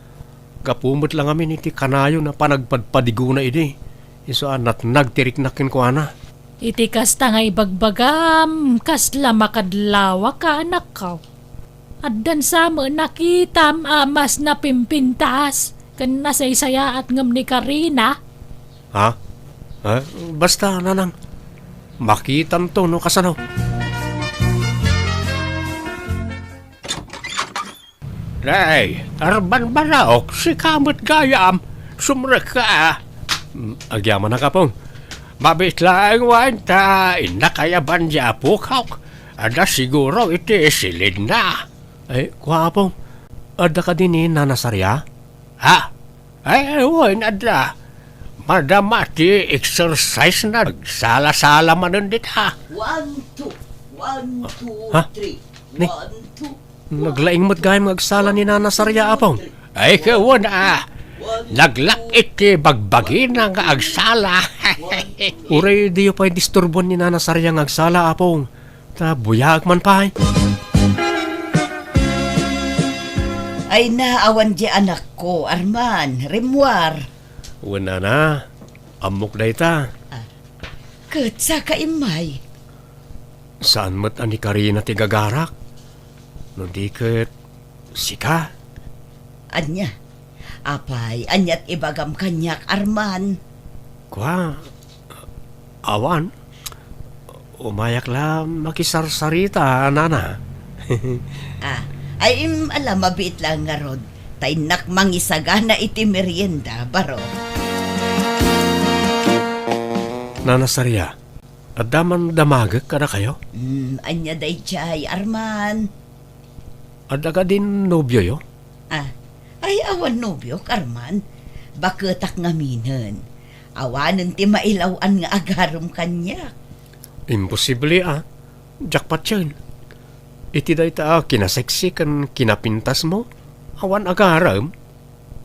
Gapu met la ngamin iti kanayon a panagpadpadigona idi. Isu a natnag ti riknak kenkuana. Iti kasta nga ibagbagam, kasla makadlawaka, anakko. Addan sa met nakitam a mas napimpintas ken nasaysayaat ngem ni Karina. Ha? Eh, basta, nanang, makitanto no kasano. Nay, Arman Barok, sika met gayam. Sumrekka. Mm, agyamanak, Apong. Mabiit laeng wen ta innak a yaban ni apok. Adda siguro iti silidna. Ay, kua, Apong. Adda kadi ni Nana Saria? Ha? Ay, wen, adda. Madama ti exercise na. Nagsala-sala manen dita. One, two. One, two, Ha? Three. Ni? One, two. Naglaing met gayam nga agsala ni Nana Saria, Apong. Ay, kawan, ah. Naglak iti bagbagina nga agsala. Uray diyo pay disturbuan ni Nana Saria nga agsala, Apong. Ta buyaak man pay. Ay, naawan di anakko, Arman, rimmuar. Wen, nana, ammok dayta. Ah, ket saka immay. Saan met a ni Karina ti gagarak? No di ket sika? Ania? Apay, aniat ibagam kaniak, Arman? Kua, awan. Umayak la makisarsarita, nana. Ah, ay, im, ala, mabiit la ngarud. Ta innak mangisagana iti merienda, baro. Nana Saria, adda man damagek kadakayo? Hmm, ania daydiay, Arman? Adda kadin nobioyo? Ah, ay, awan nobiok, Arman. Baketak ngaminen. Awanen ti mailaw-an nga agarem kaniak. Imposible, a. Diak patien. Iti dayta a kinaseksi ken kinapintasmo, awan agarem?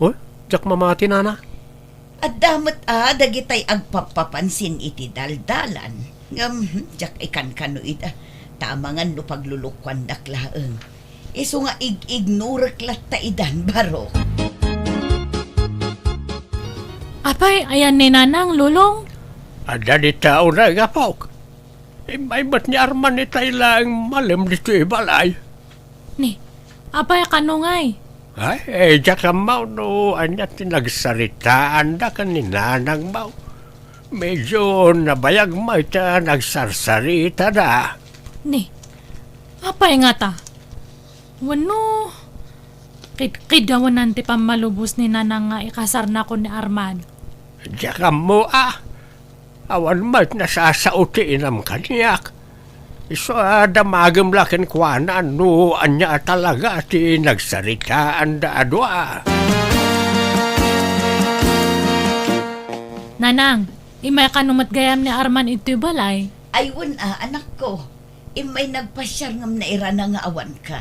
Oy, diak mamati, nana. Adda met a dagitay agpappapansin iti daldalan. Ngem, diak ikankano ida. Ta amangan no paglulukuandak laeng. Isu nga ig-ignorek latta idan, baro. Apay, ayan ni Nanang, Lolong? Adda dita unay, apok. Immay met ni Arman itay laeng malem ditoy balay. Ni, apay a kano ngay? Ay, eh, diak ammo no ania ti nagsaritaanda ken ni nanangmo. Medyo nabayag met ta nagsarsaritada. Ni, apay ngata? Wenno, kid-, kidawnan ti pammalubos ni Nanang nga ikasarnakon ni Arman? Diak ammo, a. Awan met nasasao ti inam kaniak. Isu a damagem la kenkuana no ania a talaga ti nagsaritaanda a dua. Nanang, immay kano met gayam ni Arman idtoy balay? Ay, wen a, anakko. Immay nagpasiar ngem nairana nga awanka.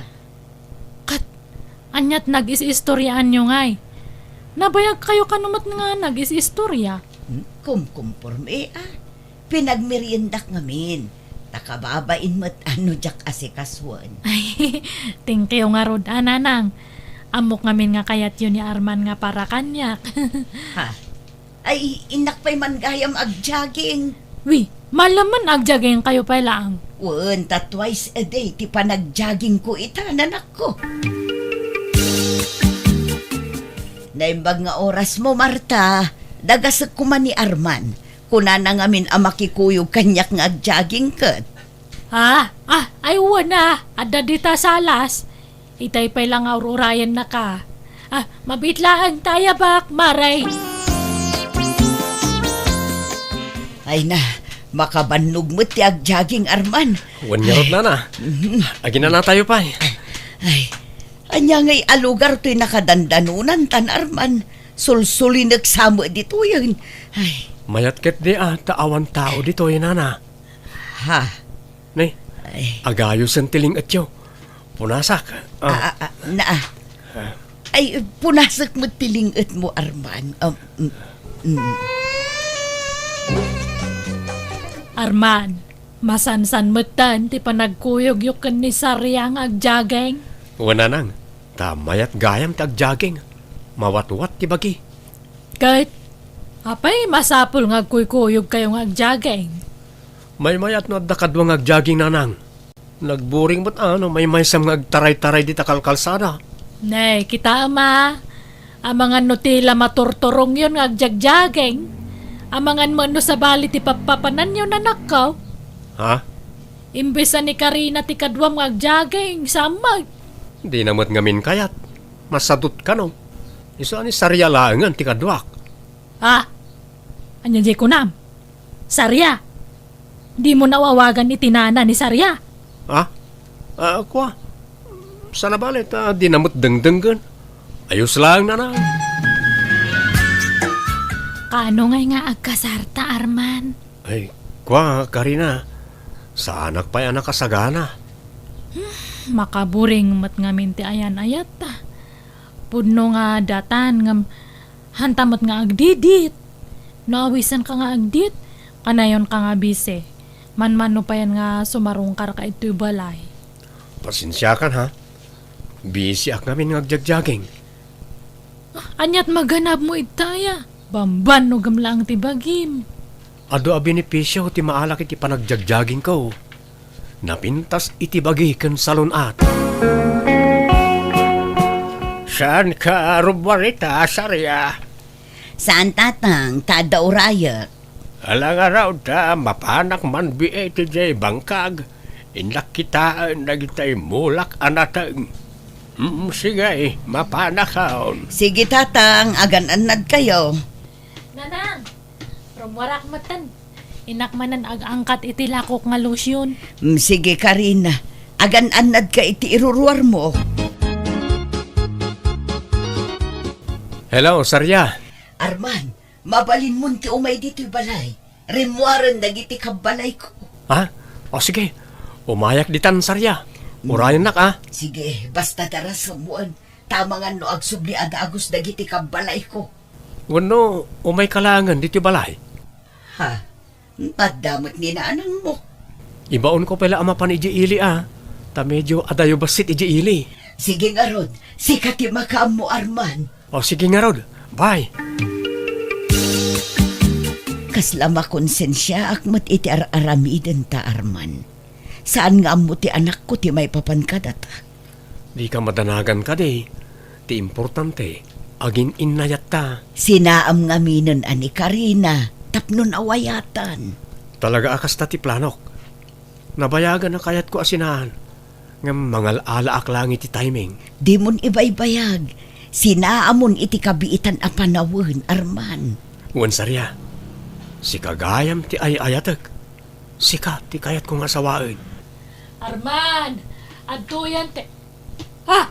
Ket, aniat nagis-istoriaanyo ngay? Nabayagkayo kano met nga nagis-istoria? Hmm, kumkumporme, a. Pinagmeriendak ngamin. Ta kababain met a no diak asikasuen. Ay, thank you ngarud, a, Nanang. Ammok ngamin nga kayatyo ni Arman nga para kaniak. Ha? Ay, innak pay man gayam agjogging. Wi, malem man agjoggingkayo pay laeng. Wen, ta twice a day ti panagjoggingko ita, nanakko. Naimbag nga orasmo, Marta. Dagasek koma ni Arman. Kunana ngamin a makikuyog kaniak nga agjogging ket. Ah, ah, ay wen a, adda dita salas. Itay pay la nga ur-urayennaka. Ah, mabiit laeng ta ayabak, Mare. Ay na, makabannog met ti agjogging, Arman. Wen ngarud, nana. Mhm. Aginanatayo pay. Ay, ania ngay a lugar toy nakadandanonantan, Arman? Sulsulinek sa met ditoyen. Ay. Mayat ketdi a ta awan tao ditoy, nana. Ha? Ne, Ay. Agayosen ti ling-etyo. Punasak. Ah. Ah, ah, ah, na, ah. Ah. Ay, punasek met ti ling-etmo, Arman. Um, mm, mm. Arman, masansan metten ti panagkuyogyo ken ni Saria nga agjogging? Wen, nanang, ta mayat gayam ti agjogging. Mawatwat ti bagi. Ket, apay masapul nga agkuykuyogkayo nga agjogging? Maymayat no adda kadua nga agjaging, nanang. Nagburing met a no maymaysam nga agtaraytaray dita kalkalsada. Nay, kitaem a. Amangan no ti la maturturongyon nga agjagjaging. Amangan met no sabali ti pappapananyo, nanakko. Ha? Imbes a ni Karina ti kaduam nga agjaging, sammag. Dina met ngamin kayat. Masadut kano. Isu a ni Saria laengen ti kaduak. Ah, ania diay kunam? Saria? Dimo nawawagan iti nana ni Saria? Ah? Ah, kua? Sana bale ta dina met dengdenggen. Ayos laeng, nanang. Kaano ngay nga agkasarta, Arman? Ay, kua, Karina. Saanak pay a nakasagana. Makaburing met ngamin ti ayan-ayatta. Pudno nga datan ngem hanta met nga agdidit. No awisenka nga agdit, kanayonka nga bisi. Manmano payen nga sumarungkarka itoy balay. Pasensiakan, ha? Bisiak ngamin nga agjagjaging. Aniat maganabmo ita aya? Bamban no gem laeng ti bagim. Adu a benepisio ti maalak iti panagjagjagingko. Napintas iti bagi ken salun-at. Saanka rummuar ita, Saria? Saan, tatang, ta adda urayek. Ala ngarud ta mapanak manbiit idiay bangkag. Innak kitaen dagiti mulak a nateng. Mm, sige, mapanakon. Sige, tatang, agan-annadkayo. Nanang, rummuarak metten. Innak manen ag-angkat iti lakok nga lotion. Mm, sige, Karina. Agan-annadka iti iruruarmo. Hello, Saria. Arman, mabalinmon ti umay ditoy balay. Rimmuaren dagiti kabbalayko. Ha? O sige, umayak ditan, Saria. Mm. Urayennak, a. Sige, basta darasem wen. Tamangan no agsubli a dagus dagiti kabbalayko. Wenno, umayka laengen ditoy balay? Ha? Adda met ni nanangmo. Ibaonko pay la a mapan idiay ili, a. Ta medio adayo bassit idiay ili. Sige ngarud, sika ti makaammo, Arman. O, sige ngarud. Bye. Kasla makonsensiaak met iti ar-aramidenta, Arman. Saan nga ammo ti anakko ti maipapan kadata. Dika madanagan kadi. Ti importante, agin-innayatta. Sinaam ngaminen a ni Karina tapno nawayatan. Talaga a kasta ti planok. Nabayagan a kayatko a sinaan, ngem mangal-alaak laeng iti timing. Dimon ibaybayag, sinaamon iti kabiitan a panawen, Arman. Wen Saria, sika gayam ti ay-ayatek. Sika ti kayatko nga asawaen. Arman, adtoyan ti, ah!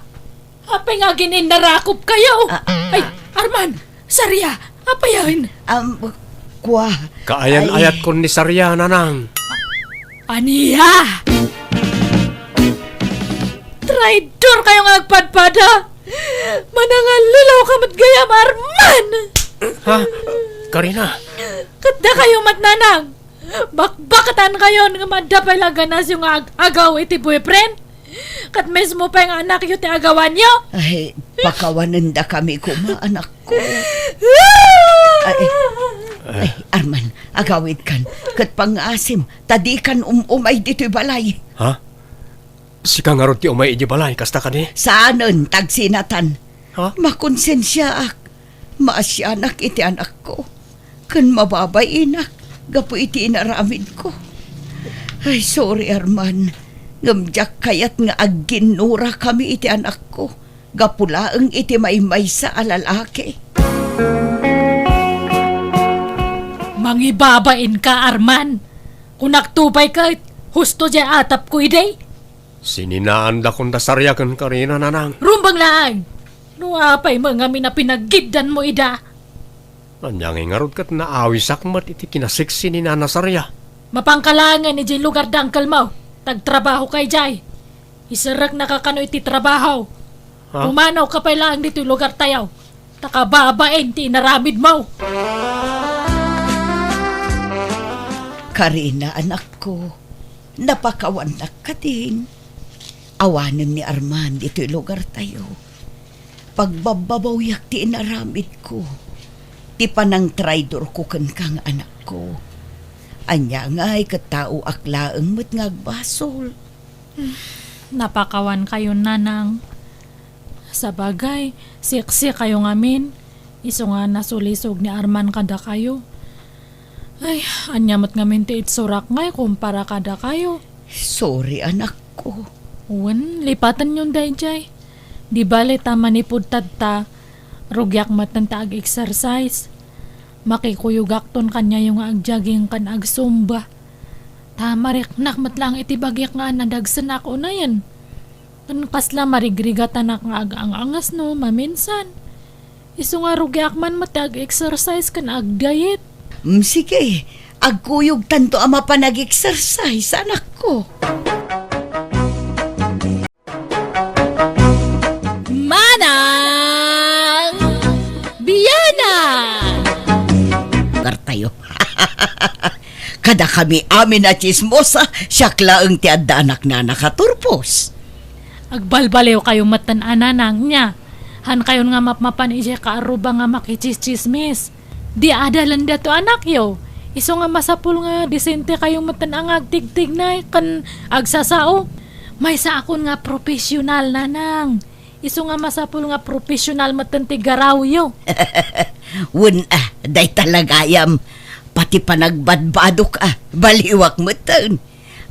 Apay nga agin-innarakopkayo? Ah, ah. Ay, Arman! Saria! Apayen? Am, kua. Kaayan-ayatkon ni Saria, nanang. Ania? Traidor kayo nga agpadpada! Manangallilaw ka met gayam, Arman! Ha? Karina? Ket dakayo met, nanang! Bakbakatan kayon nga madda pay la ganasyo nga ag-agaw iti boyfriend? Ket mismo pay nga anakyo ti agawanyo? Ay, pakawanendakami koma, anakko. Ay, ay, ay, Arman, agawidkan. Ket pangngaasim, ta dikan um-umay ditoy balay. Ha? Sika ngarud ti umay idiay balay, kasta kadi? Saanen, tagsinatan. Ha? Makonsensiaak. Maasianak iti anakko. Ken mababainak gapu iti inaramidko. Ay, sorry, Arman. Ngem diak kayat nga agginnurakami iti anakko gapu laeng iti maymaysa a lalaki. Mangibabainka, Arman. Kunakto pay ket, husto diay atapko idi. Sininaandakon da Saria ken Karina, nanang. Rumbeng laeng! No apay met ngamin a pinagiddanmo ida? Ania ngay ngarud ket naawisak met iti kinaseksi ni Nana Saria? Mapanka laengen idiay lugar da angkelmo, ta agtrabahoka idiay. Iserreknaka kano iti trabaho. Ha? Pumanawka pay laeng ditoy lugartayo, ta kababain ti inaramidmo. Karina, anakko, napakawannak kadin. Awanen ni Arman ditoy lugartayo. Pagbabbabawiak ti inaramidko, ti panangtraidorko kenka nga anakko. Ania ngay ket taoak laeng met nga agbasol. Napakawankayon, Nanang. Sabagay, siksi kayo ngamin. Isu nga nasulisog ni Arman kadakayo. Ay, ania met ngamin ti itsurak ngay kumpara kadakayo? Sorry, anakko. Wen, lipatenyon daydiay. Di bale ta manipud tatta, rugiak metten ta ag-exercise. Makikuyogakton kaniayo nga ag-jogging ken ag-zumba. Ta mariknak met laeng iti bagiak nga nadagsenak unayen. Ken kasla marigrigatanak nga agang-angasno maminsan. Isu nga rugiak man met ti ag-exercise ken ag-diet. Mm, sige, agkuyogtanto a mapan ag-exercise, anakko. Manang Biana! Gartayo. Kadakami amin a tsismosa, siak laeng ti addaanak a nakaturpos. Agbalbaliw kayo metten a, Nanang, nia. Hankayon nga mapmapan idiay kaarruba nga makitsismis. Di adalen daytoy anakyo. Isu nga masapul nga disente kayo metten a nga agtigtignay ken agsasao. Maysaakon nga professional, Nanang. Isu nga masapul nga professional metten ti garawyo. Wen a, dayta la gayam. Pati panagbadbadok a, baliwak metten.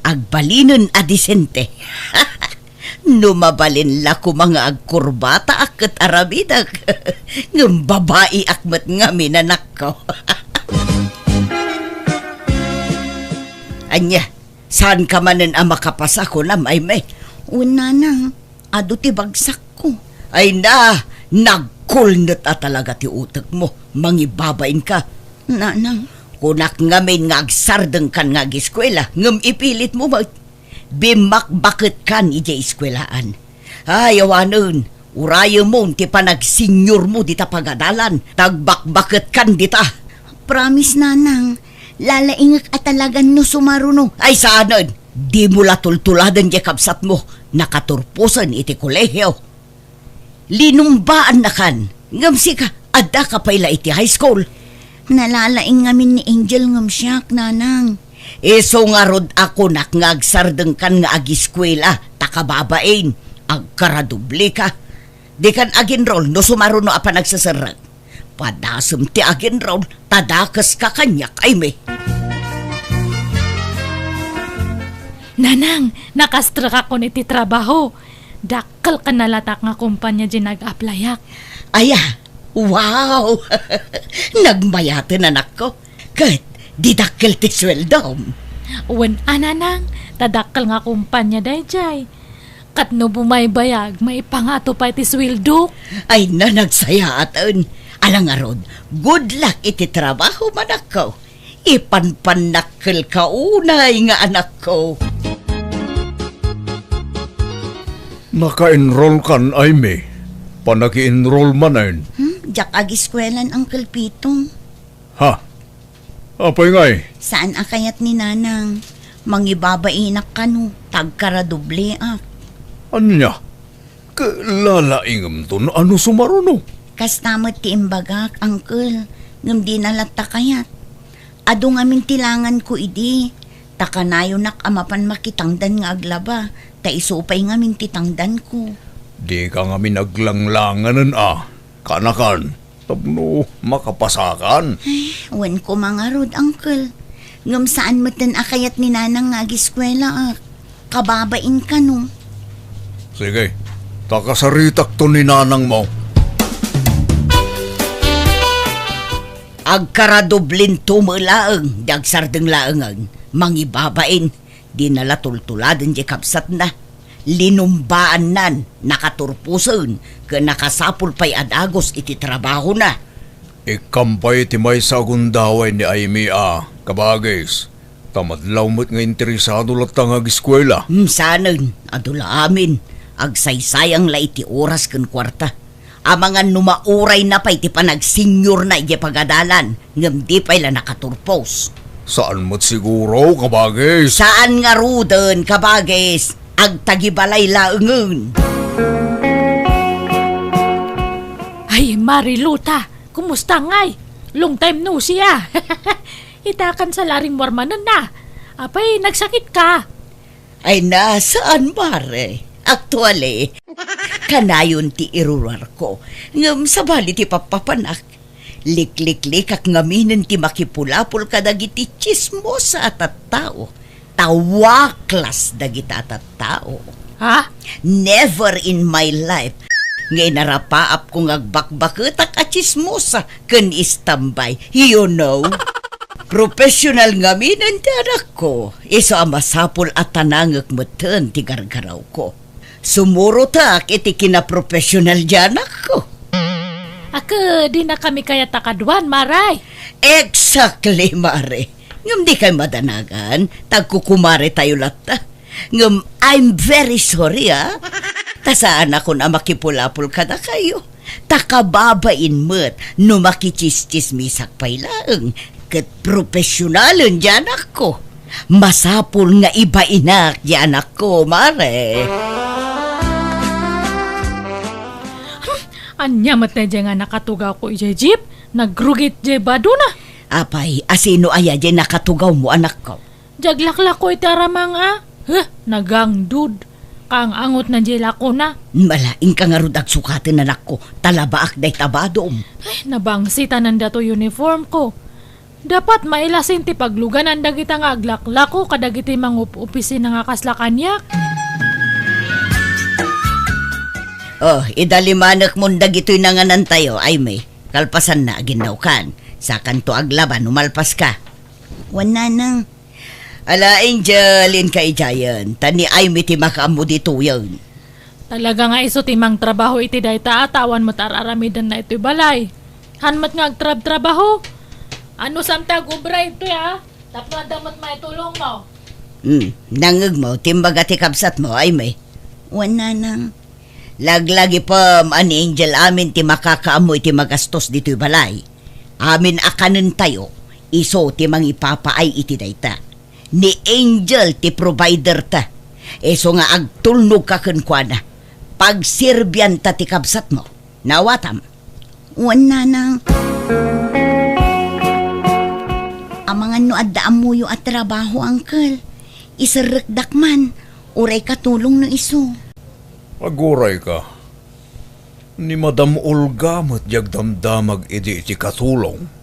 Agbalinen a disente. No mabalin la koma nga agkurbataak ket aramidek, ngem babaiak met ngamin, anakko. Ania, saanka manen a makapasa, kunam, Aimee? Wen, Nanang, adu ti bagsakko. Ay na, nagkulnet a talaga ti utekmo. Mangibabainka. Nanang. Kunak ngamin nga agsardengkan nga agiskuela, ngem ipilitmo met. Bimmakbaketkan idiay iskuelaan. Ay, awanen, urayemon ti panagseniormo dita pagadalan, ta agbakbaketkan dita. Promise, Nanang. Lalaingek a talagan no sumaruno. Ay, saanen! Dimo la tultuladen diay kabsatmo. Nakaturposen iti kolehio. Linumbaannakan. Ngem sika, addaka pay la iti high school. Nalalaing ngamin ni Angel ngem siak, Nanang. Isu ngarud a kunak nga agsardengkan nga agiskuela, ta kababain, agkaradobleka. Dikan ag-enroll no sumaruno a panagseserrek. Padasem ti ag-enroll, ta dakeska kaniak, Aimee. Nanang, nakastrekakon iti trabaho. Dakkel ken nalatak nga kompania diay nag-applyak. Aya, wow! Nagmayaten, anakko. Ket, di dakkel ti sueldom. Wen a, Nanang, ta dakkel nga kompania daydiay. Ket no bumaybayag, maipangato pay ti sueldok. Ay, nanagsayaaten. Ala ngarud, good luck iti trabaho, anakko. Ipanpannakkelka unay nga anakko. Naka-enrollkan, Aimee. Panagi-enroll manen. Hmm? Diak agiskuelan, Uncle Pitong. Ha? Apay ngay? Saan a kayat ni Nanang? Mangibabainak kano, ta agkaradobleak. Ania? Ket lalaingemto no sumaruno? Kasta met ti imbagak, Uncle, ngem dina latta kayat. Adu ngamin ti langanko idi, ta kanayonak a mapan makitangdan nga aglaba, ta isu pay ngamin ti tangdanko. Dika ngamin aglanglanganen a, kanakan. Tapno makapasakan. Ay, wen koma ngarud, Uncle. Ngem saan metten a kayat ni Nanang nga agiskuelaak. Kababain kano. Sige, ta kasaritakto ni Nanangmo. Agkaradoblinto met laeng, di agsardeng laengen. Mangibabain, dina la tultuladen diay kabsatna. Linumbaannan, nakaturposen, ken nakasapul pay a dagus iti trabahona. Ikkam pay ti maysa a gundaway ni Aimee a, kabagis, ta madlaw met nga interesado latta nga agiskuela. Hmm, saanen, adu la amin, agsaysayang la iti oras ken kuarta. Amangan no maurayna pay ti panagseniorna idiay pagadalan, ngem di pay la nakaturpos. Saan met siguro, kabagis? Saan ngaruden, kabagis? Agtagibalay laengen. Ay, Mariluta, kumusta ngay? Long time no see, ah. Ita kansa la rimmuar manen na. Apay, nagsakit ka? Ay, na, saan, mare? Actually, kanayon ti iruruarko. Ngem sabali ti pappapanak. Likliklikak ngaminen ti makipulapol kadagiti tsismosa a tattao. Ta waklas dagita a tattao. Ha? Never in my life nga inarapaapko nga agbakbaketak a tsismosa ken istambay. You know? Professional ngaminen ti anakko. Isu a masapul a tanangek metten ti gargarawko. Sumurotak iti kinaprofessional ti anakko. Ket, dinakami kayat a kaduan, mare. Exactly, mare. Ngem dikay madanagan, ta agkukumaretayo latta. Ngem I'm very sorry, ah. Ta saanakon a makipulapol kadakayo. Ta kababain met no makitsistsismisak pay laeng, ket professionalen ti anakko. Masapul nga ibainak ti anakko, mare. Hmm, ania met daydiay nga nakatugawko idiay jeep? Nagrugit diay badona. Apay, asino aya diay nakatugawmo, anakko? Diay aglaklako iti aramang a. Huh, nagangdud. Kaang-angot na diay lakona. Mala, inka ngarud agsukaten, anakko, ta labaak dayta badom. Ay, nabangsitanan dato uniform ko. Dapat mailasin ti pagluganan dagita nga aglaklako kadagiti mangup-opisina nga kasla kaniak. Oh, idalimanekmon dagitoy nanganantayo, Aimee. Kalpasanna, aginnawkan. Sakanto aglaba no malpaska. Wen, nanang. Ala, Angel, inka idiayen. Ta ni Aimee ti makaammo ditoyen. Talaga nga isu ti mangtrabaho iti dayta a ta awan met ar-aramidenna itoy balay. Han met nga agtrabtrabaho. Anusam ti agubra itoy, a? Tapno adda met maitulongmo. Hmm, nangngegmo ti imbaga ti kabsatmo, Aimee? Wen, nanang. Laglagipem a ni Angel amin ti makakaammo iti magastos ditoy balay. Amin a kanentayo, isu ti mangipapaay iti dayta. Ni Angel ti provider ta. Isu nga agtulnog ka kenkuana. Pagserbianta ti kabsatmo. Naawatam? Wen, nanang. Amangan no adda ammoyo a trabaho, uncle. Iserrekdak man. Uray katulong no isu. Aguray ka. Ni Madam Olga met ti agdamdamag idi iti katulong.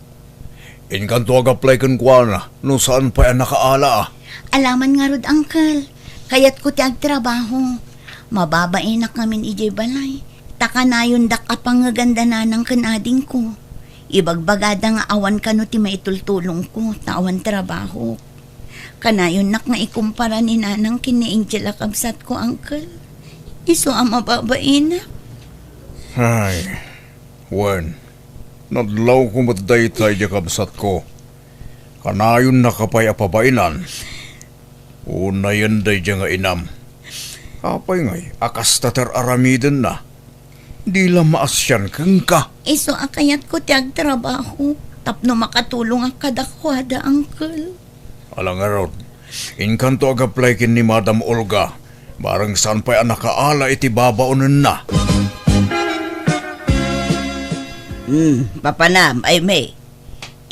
Inkanto ag-apply kenkuana no saan pay a nakaala a. Alaman ngarud, uncle. Kayatko ti agtrabaho. Mababainak ngamin idiay balay. Ta kanayondak a pangngeganda nanang ken adingko. Ibagbagada nga awan kano ti maitultulongko ta awan trabaho. Kanayonnak nga ikumpara ni nanang ken ni Angel a kabsatko, uncle. Isu a mababainak. Ay, wen, nadlawko met dayta idiay kabsatko. Kanayonnaka pay a pabainan. Unayen daydiay nga inam. Apay ngay a kasta ti ar-aramidenna? Di la maasian kenka. Isu a kayatko ti agtrabaho tapno makatulongak kadakuada, uncle. Ala ngarud, inkanto ag-apply ken ni Madam Olga, bareng saan pay a nakaala iti babaonenna. Hmm, papanam, Aimee?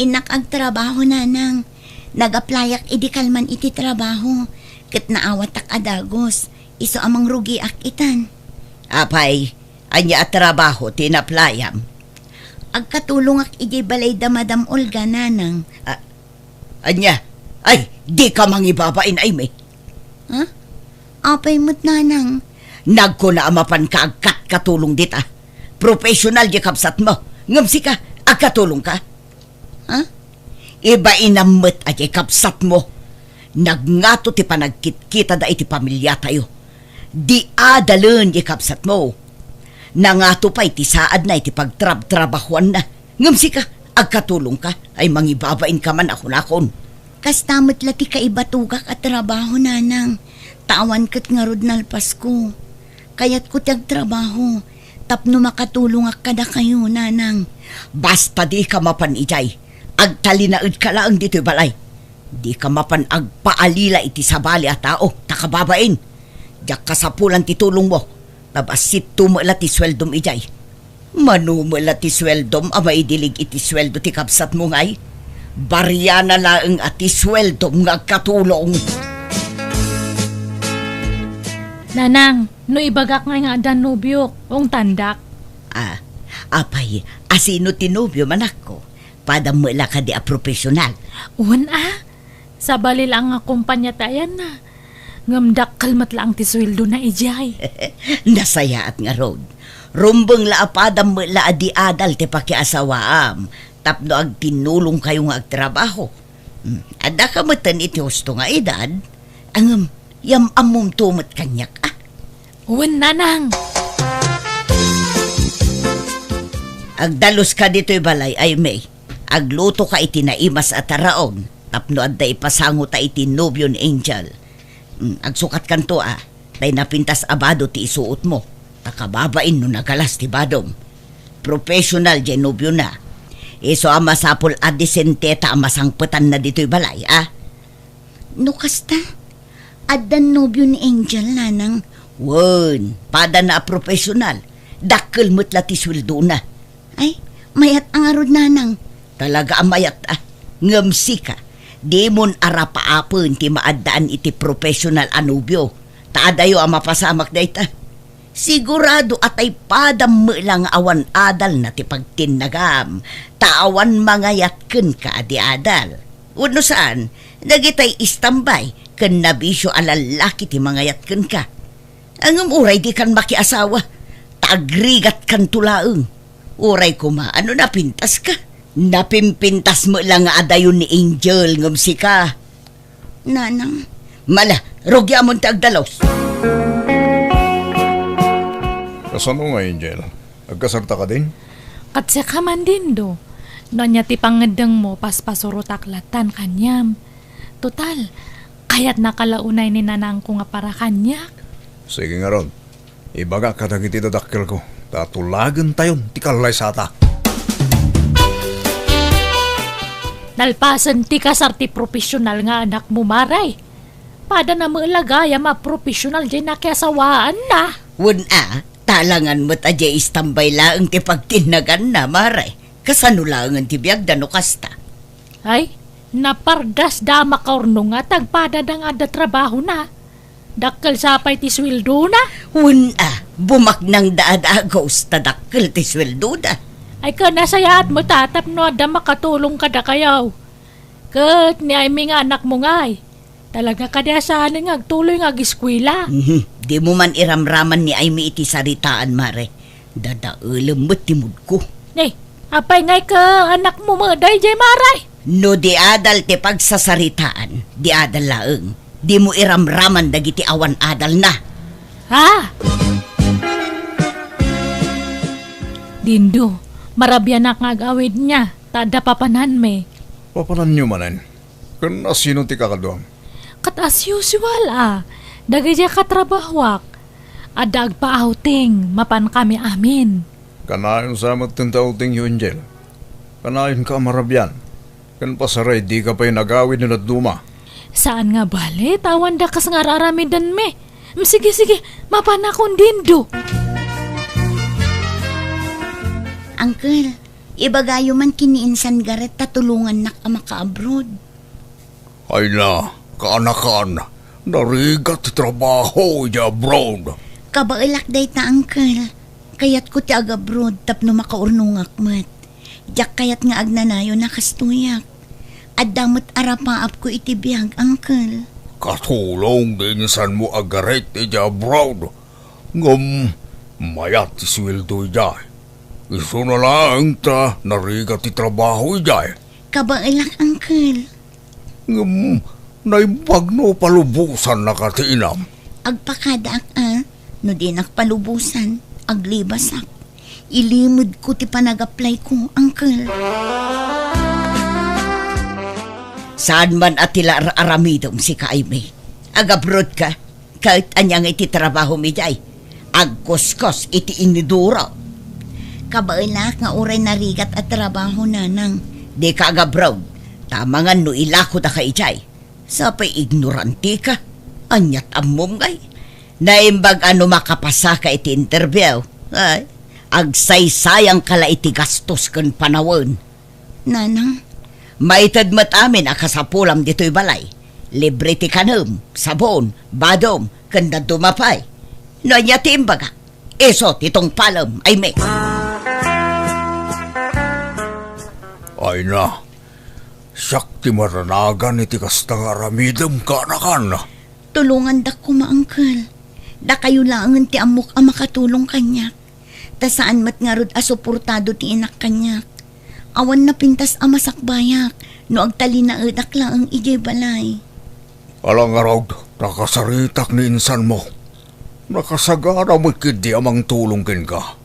Innak agtrabaho, nanang. Nag-applyak idi kalman iti trabaho, ket naawatak a dagus, isu a mangrugiak itan. Apay, ania a trabaho ti in-applyam? Agkatulongak idiay balay da Madam Olga, nanang. A-, ania? Ay, dika mangibabain, Aimee. Ha? Apay met, nanang? Nagkuna a mapanka agkatkatulong dita. Professional diay kabsatmo. Ngem sika, agkatulongka? Ha? Ibainam met a diay kabsatmo. Nagngato ti panagkitkitada iti pamiliatayo. Di adalen diay kabsatmo. Nangato pay ti saadna iti pagtrabtrabahuanna. Ngem sika, agkatulongka, ay mangibabainka man a kunakon. Kasta met la ti kaibatogak a trabaho, nanang. Ta awan ket ngarud nalpasko. Kayatko ti agtrabaho tapno makatulongak kadakayo, nanang. Basta dika mapan idiay, agtalinaedka laeng ditoy balay. Dika mapan agpaalila iti sabali a tao, ta kababain. Diak kasapulan ti tulongmo, ta bassitto met la ti sueldom idiay. Mano met la ti sueldom a maidilig iti sueldo ti kabsatmo ngay? Bariana laeng a ti sueldom nga agkatulong. Nanang, no ibagak nga nga addan nobiok, ungtandak. Ah, apay, asino ti nobio, manakko? Padam met la kadi a profesional? Wen a, sabali la nga kumpanya ti ayanna. Ngem dakkel met laeng ti sueldona idiay. Nasayaat ngarud. Rumbeng la a padam met la a di adal ti pakiasawaam tapno agtinnulongkayo nga agtrabaho. Hmm, addaka metten iti husto nga edad, ngem yam-ammomto met kaniak, a? Wen, nanang. Agdaluska ditoy balay, Aimee. Aglutoka iti naimas a taraon tapno adda ipasangota iti nobio ni Angel. Mm, agsukatkanto a, tay napintas a bado ti isuotmo, ta kababain no nagalas ti badom. Professional diay nobiona. Isu a masapul a disenteta a masangpetanna ditoy balay, a? No kasta, addan nobio ni Angel, nanang. Wen, padana a professional. Dakkel met la ti sueldona. Ay, mayat a ngarud, nanang. Talaga a mayat a. Ngem sika, dimon arapaapen ti maaddaan iti professional a nobio. Ta adayo a mapasamak dayta. Sigurado a tay padam met la nga awan adalna ti pagtinnagam, ta awan mangayat kenka a di adal. Wenno saan, dagitay istambay ken nabisio a lallaki ti mangayat kenka. Ngem uray dikan makiasawa, ta agrigatkanto laeng. Uray koma no napintaska. Napimpintas met la nga adayon ni Angel ngem sika. Nanang. Mala, rugiamon ti agdalus. Kasano nga, Angel? Agkasarta kadin? Ket sika man, Dindo. No ania ti pangngeddengmo, paspasurotak latan kaniam. Total, kayatnaka la unay ni nanangko nga para kaniak. Sige ngarud. Ibagak kadagiti dadakkelko, ta tulagentayon ti kallaysata. Nalpasen ti kasar ti profesional nga anakmo, Mare. Padana met la gayam a profesional diay nakiasawaanna. Wen a, talangan met a diay istambay laeng ti pagtinnaganna, Mare. Kasano laengen ti biagda no kasta? Ay, napardasda a makaurnonga ta agpadana nga adda trabahona. Dakkel sa pay ti sueldona. Wen a, bumaknangda a dagus ta dakkel ti sueldoda. Ay, ken nasayaat met a tapno adda makatulong kadakayo. Ket ni Aimee nga anakmo ngay, talaga kadi a saanen nga agtuloy nga ageskuela? Mhm. Dimo man iramraman ni Aimee iti saritaan, Mare. Dadaelem met ti moodko. Ne, apay ngay ket anakmo met daydiay, Mare? No di adal ti pagsasaritaan, di adal laeng. Dimo iramraman dagiti awan adalna. Ha? Dindo, marabianak nga ag-awidna, ta adda papananmi. Papananyo manen? Ken asino ti kakaduam? Ket as usual a, dagiti katrabahoak. Adda agpa-outing, mapankami amin. Kanayon sa met ti outingyo, Angel. Kanayonka a marabian. Ken pasaray, dika pay nagawid no dadduma. Saan nga bale, ta awan dakes nga ar-aramidenmi. Mm, sige, sige, mapanakon, Dindo. Uncle, ibagayo man ken ni Insan Garret ta tulongannak a maka-abroad. Ay na, kaanakan, narigat ti trabaho idiay abroad. Kabaelak dayta, Uncle. Kayatko ti ag-abroad tapno makaurnongak met. Diak kayat nga agnanayon a kastoyak. Adda met arapaapko iti biag, Uncle. Katulong ti insanmo a Garret idiay abroad. Ngem mayat ti sueldo idiay. Isuna laeng ta narigat ti trabaho idiay. Kabaelak, Uncle. Ngem naimbag no palubosannaka ti inam? Agpakadaak a, no dinak palubosan, aglibasak. Ilimedko ti panag-applyko, Uncle. Saan man a ti la ar-aramidem, sika, Aimee? Ag-abroad ka? Ket ania ngay ti trabahom idiay? Agkuskos iti inidoro. Kabaelak nga uray narigat a trabaho, Nanang. Dika ag-abroad, ta amangan no ilakodaka idiay. Sapay ignorantika. Aniat ammom ngay? Naimbag a no makapasaka iti interview, ay, agsaysayangka la iti gastos ken panawen. Nanang, Maited met amin a kasapulam ditoy balay. Libre ti kanem, sabon, badom, ken dadduma pay. No ania ti imbagak, isu ti tungpalem, Aimee. Ay na, siak ti maranagan iti kasta nga aramidem, kaanakan. Tulongandak koma, Uncle. Dakayo laengen ti ammok a makatulong kaniak. Ta saan met ngarud a suportado ti inak kaniak. Awan napintas a masakbayak no agtalinaedak laeng idiay balay. Ala ngarud, nakasaritak ni insanmo. Nakasagana met ketdi a mangtulong kenka.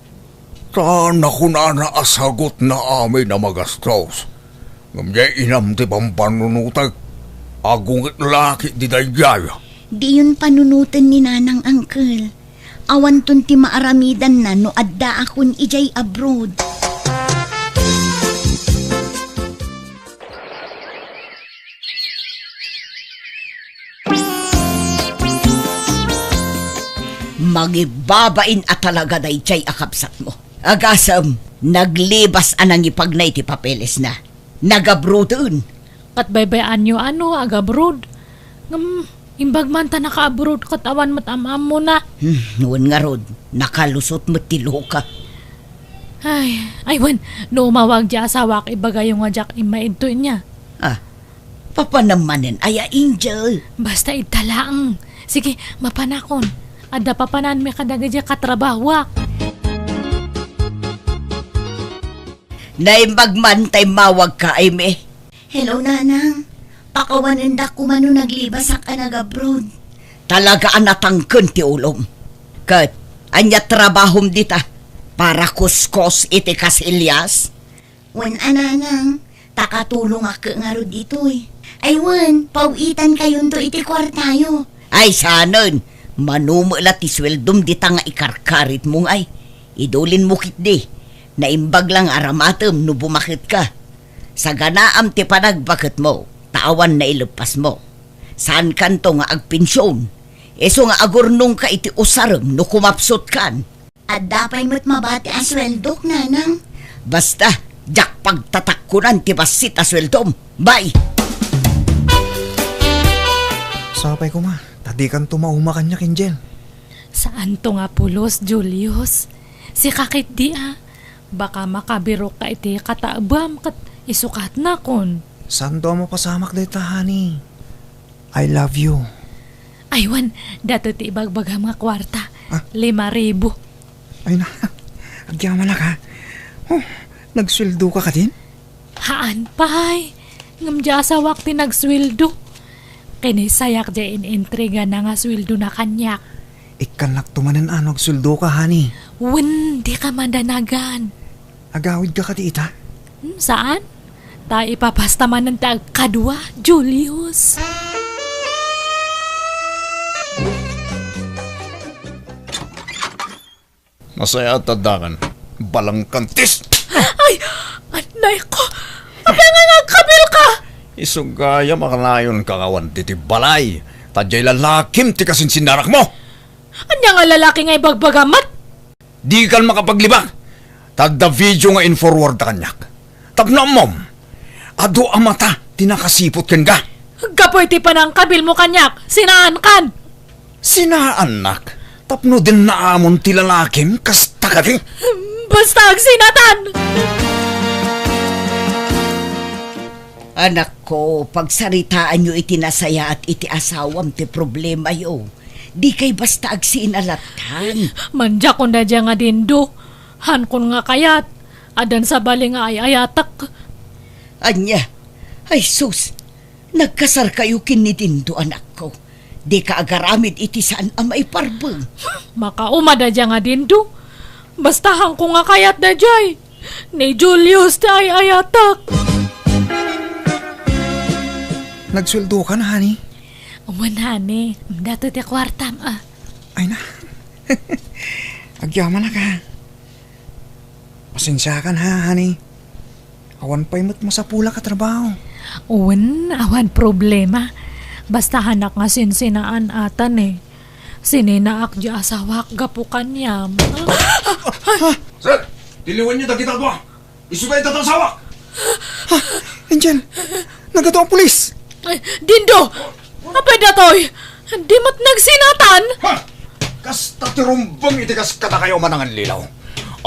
Ta nakunana a sagutna amin a magastos. Ngem diay inam ti pampannunotek. Agunget la ketdi daydiay. Diyon panunoten ni Nanang, Uncle. Awanton ti maaramidanna no addaakon idiay abroad. Mangibbabain a talaga daydiay a kabsatmo. Agasem, naglibas a nangipagnay ti papelesna. Nagabroaden. Ket baybay-anyo a no agabroad. Ngem, imbag man ta nakaabroad ket awan met am-ammona. Hmm, wen ngarud, nakalusot met ti loka. Ay, ay wen, no umawag diay asawak, ibagayo nga diak immaidto inia. Ah, papanam manen aya, Angel? Basta idta laeng. Sige, mapanakon. Adda papananmi kadagiti katrabahoak. Naimbag man ta immawagka, Aimee. Hello, Nanang. Pakawanendak koma no naglibasak a nagabroad. Talaga a natangken ti ulom. Ket, ania trabahom dita? Para kuskos iti kasilyas? Wen a, Nanang, ta katulongak ngarud ditoy. Ay wen, paw-itankayonto iti kuartayo. Ay, saanen, mano met la ti sueldom dita nga ikarkaritmo ngay. Idulinmo ketdi, naimbag la nga aramatem no bumaketka. Saganaam ti panagbaketmo, ta awan naileppasmo. Saankanto nga agpension, isu nga agurnongka iti usarem no kumapsutkan. Adda pay met mabati a sueldok, Nanang. Basta, diak pagtatakkonan ti bassit a sueldom. Bye! Sapay koma, ta dikanto mauma kaniak, Angel. Saanto nga pulos, Julius. Sika ketdi a. Baka makabirokka iti kataebam ket isukatnakon. Saanto a mapasamak dayta, honey. I love you. Ay wen, datoy ti ibagbagam nga kuarta. Ah? Lima ribu. Ay na, agyamanak, ha? Oh, nagsueldoka kadin? Haan pay. Ngem diay asawak ti nagsueldo. Kinisayak diay in-intrigana nga sueldona kaniak. Ikkannakto manen a no agsueldoka, honey. Wen, dika madanagan. Agawidka kadi ita? Hmm, saan? Ta ipapasta manen ti agkadua, Julius. Nasayaat ta addakan. Balangkantis! Ay! Anay ko! Apay nga agkabilka? Isu gayam a kanayonka nga awan ditoy balay. Ta diay lalakim ti kasinsinnarakmo. Ania nga lalaki nga ibagbagam met? Dikan makapaglibak. Ta adda video nga in-forwardda kaniak. Tapno ammom, adu a mata ti nakasiput kenka. Gapu iti panangkabilmo kaniak, sinaankan. Sinaannak? Tapno dinnaamon ti lalakim, kasta kadi? Basta agsinatan! Anakko, pagsaritaanyo iti nasayaat iti asawam ti problemayo. Dikay basta agsinatan. Mandiakon daydiay nga dindo. Haankon nga kayat. Addan sabali nga ay-ayatek. Ania? Ay sus! Nagkasarkayo ken ni Dindo, anakko. Dika agaramid iti saan a maiparbeng. Makauma daydiay nga dindo. Basta haankon nga kayat daydiay. Ni Julius ti ay-ayatek. Nagsueldokan, honey? Wen, honey. Datoy ti kuartam, a. Ay na. Agyamanak, a. Pasensiakan, ha, honey. Awan pay met masapulak a trabaho. Wen, awan problema. Basta haanak nga sinsinaan atan, e. Sininaak diay asawak gapu kaniam. Sir, tiliwenyo dagita dua. Isu dayta ti asawak. Angel, nagadu a pulis! Ay, Dindo! Apay datoy? Di met nagsinatan? Ha! Kasta ti rumbeng iti kas kadakayo a manangallilaw.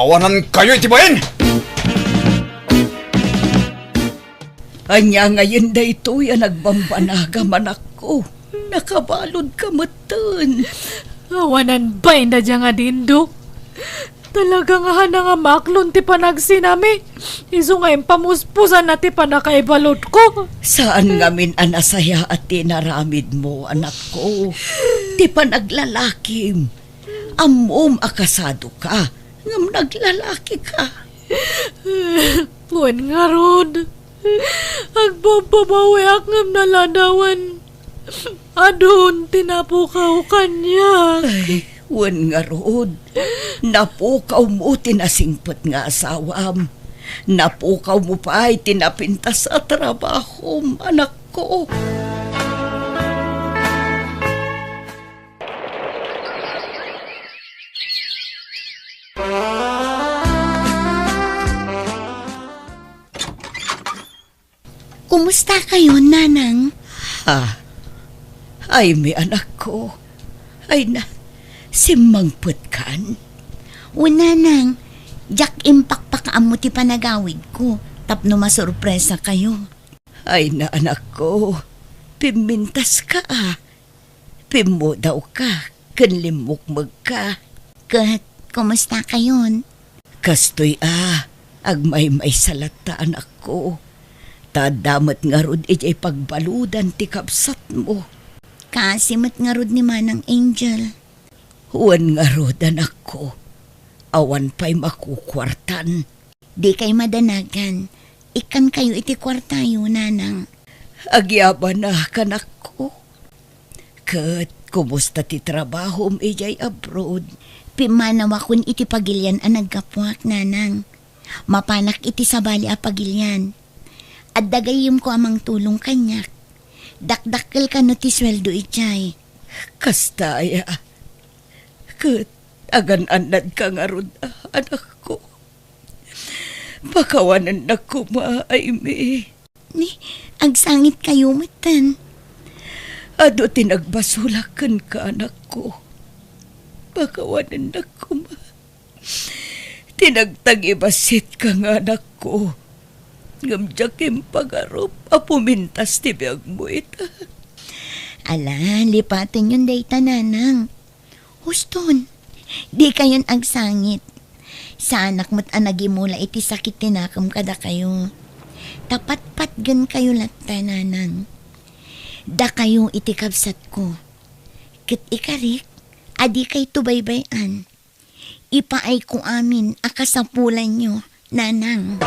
Awanankayo iti bain! Ania ngayen daytoy a nagbambanagam, anakko? Nakabaludka metten. Awanan bain dayta nga Dindo. Talaga nga hanang a maklon ti panagsinami. Isu nga impamuspusanna ti pannakaibaludko. Saan ngamin a nasayaat ti inaramidmo, anakko. Ti panaglalakim. Ammom a kasadoka, ngem naglalakika. Wen ngarud, agbababawiak ngem naladawen. Adun ti napukaw kaniak. Ay, wen ngarud, napukawmo ti nasingpet nga asawam. Napukawmo pay ti napintas a trabahom, anakko. Kumusta kayo, Nanang? Ha? Ay, mi anakko. Ay na, simmangpetkan? O, Nanang, diak impakpakaammo ti panagawidko tapno masurpresa kayo. Ay na, anakko, pimmintaska a. Pimmudawka ken limmukmegka. Ket, kumusta kayon? Kastoy a, agmaymaysa latta, anakko. Ta adda met ngarud idiay pagbaludan ti kabsatmo. Kaasi met ngarud ni Manang Angel. Wen ngarud, anakko. Awan pay makukuartan. Dikay madanagan. Ikkankayo iti kuartayo, Nanang. Agyabana, kanakko. Ket kumusta ti trabahom idiay abroad? Pimmanawakon iti pagilian a naggapuak, Nanang. Mapanak iti sabali a pagilian. Adda gayyemko a mangtulong kaniak. Dakdakkel kano ti sueldo idiay. Kasta aya. Ket agan-annadka ngarud, anakko. Pakawanennak koma, Aimee. Ni, agsangitkayo metten. Adu ti nagbasolak kenka, anakko. Pakawanennak koma. Ti nagtangibasitka nga anakko. Ngem diak impagarup a pumintas ti biagmo ita. Ala, lipatenyon dayta, Nanang. Huston, dikayon agsangit. Saanak met a nagimula iti sakit ti nakem kadakayo. Ta patpatgenkayo latta, Nanang. Dakayo iti kabsatko. Ket ikarik, a dikayto baybay-an. Ipaayko amin a kasapulanyo, Nanang.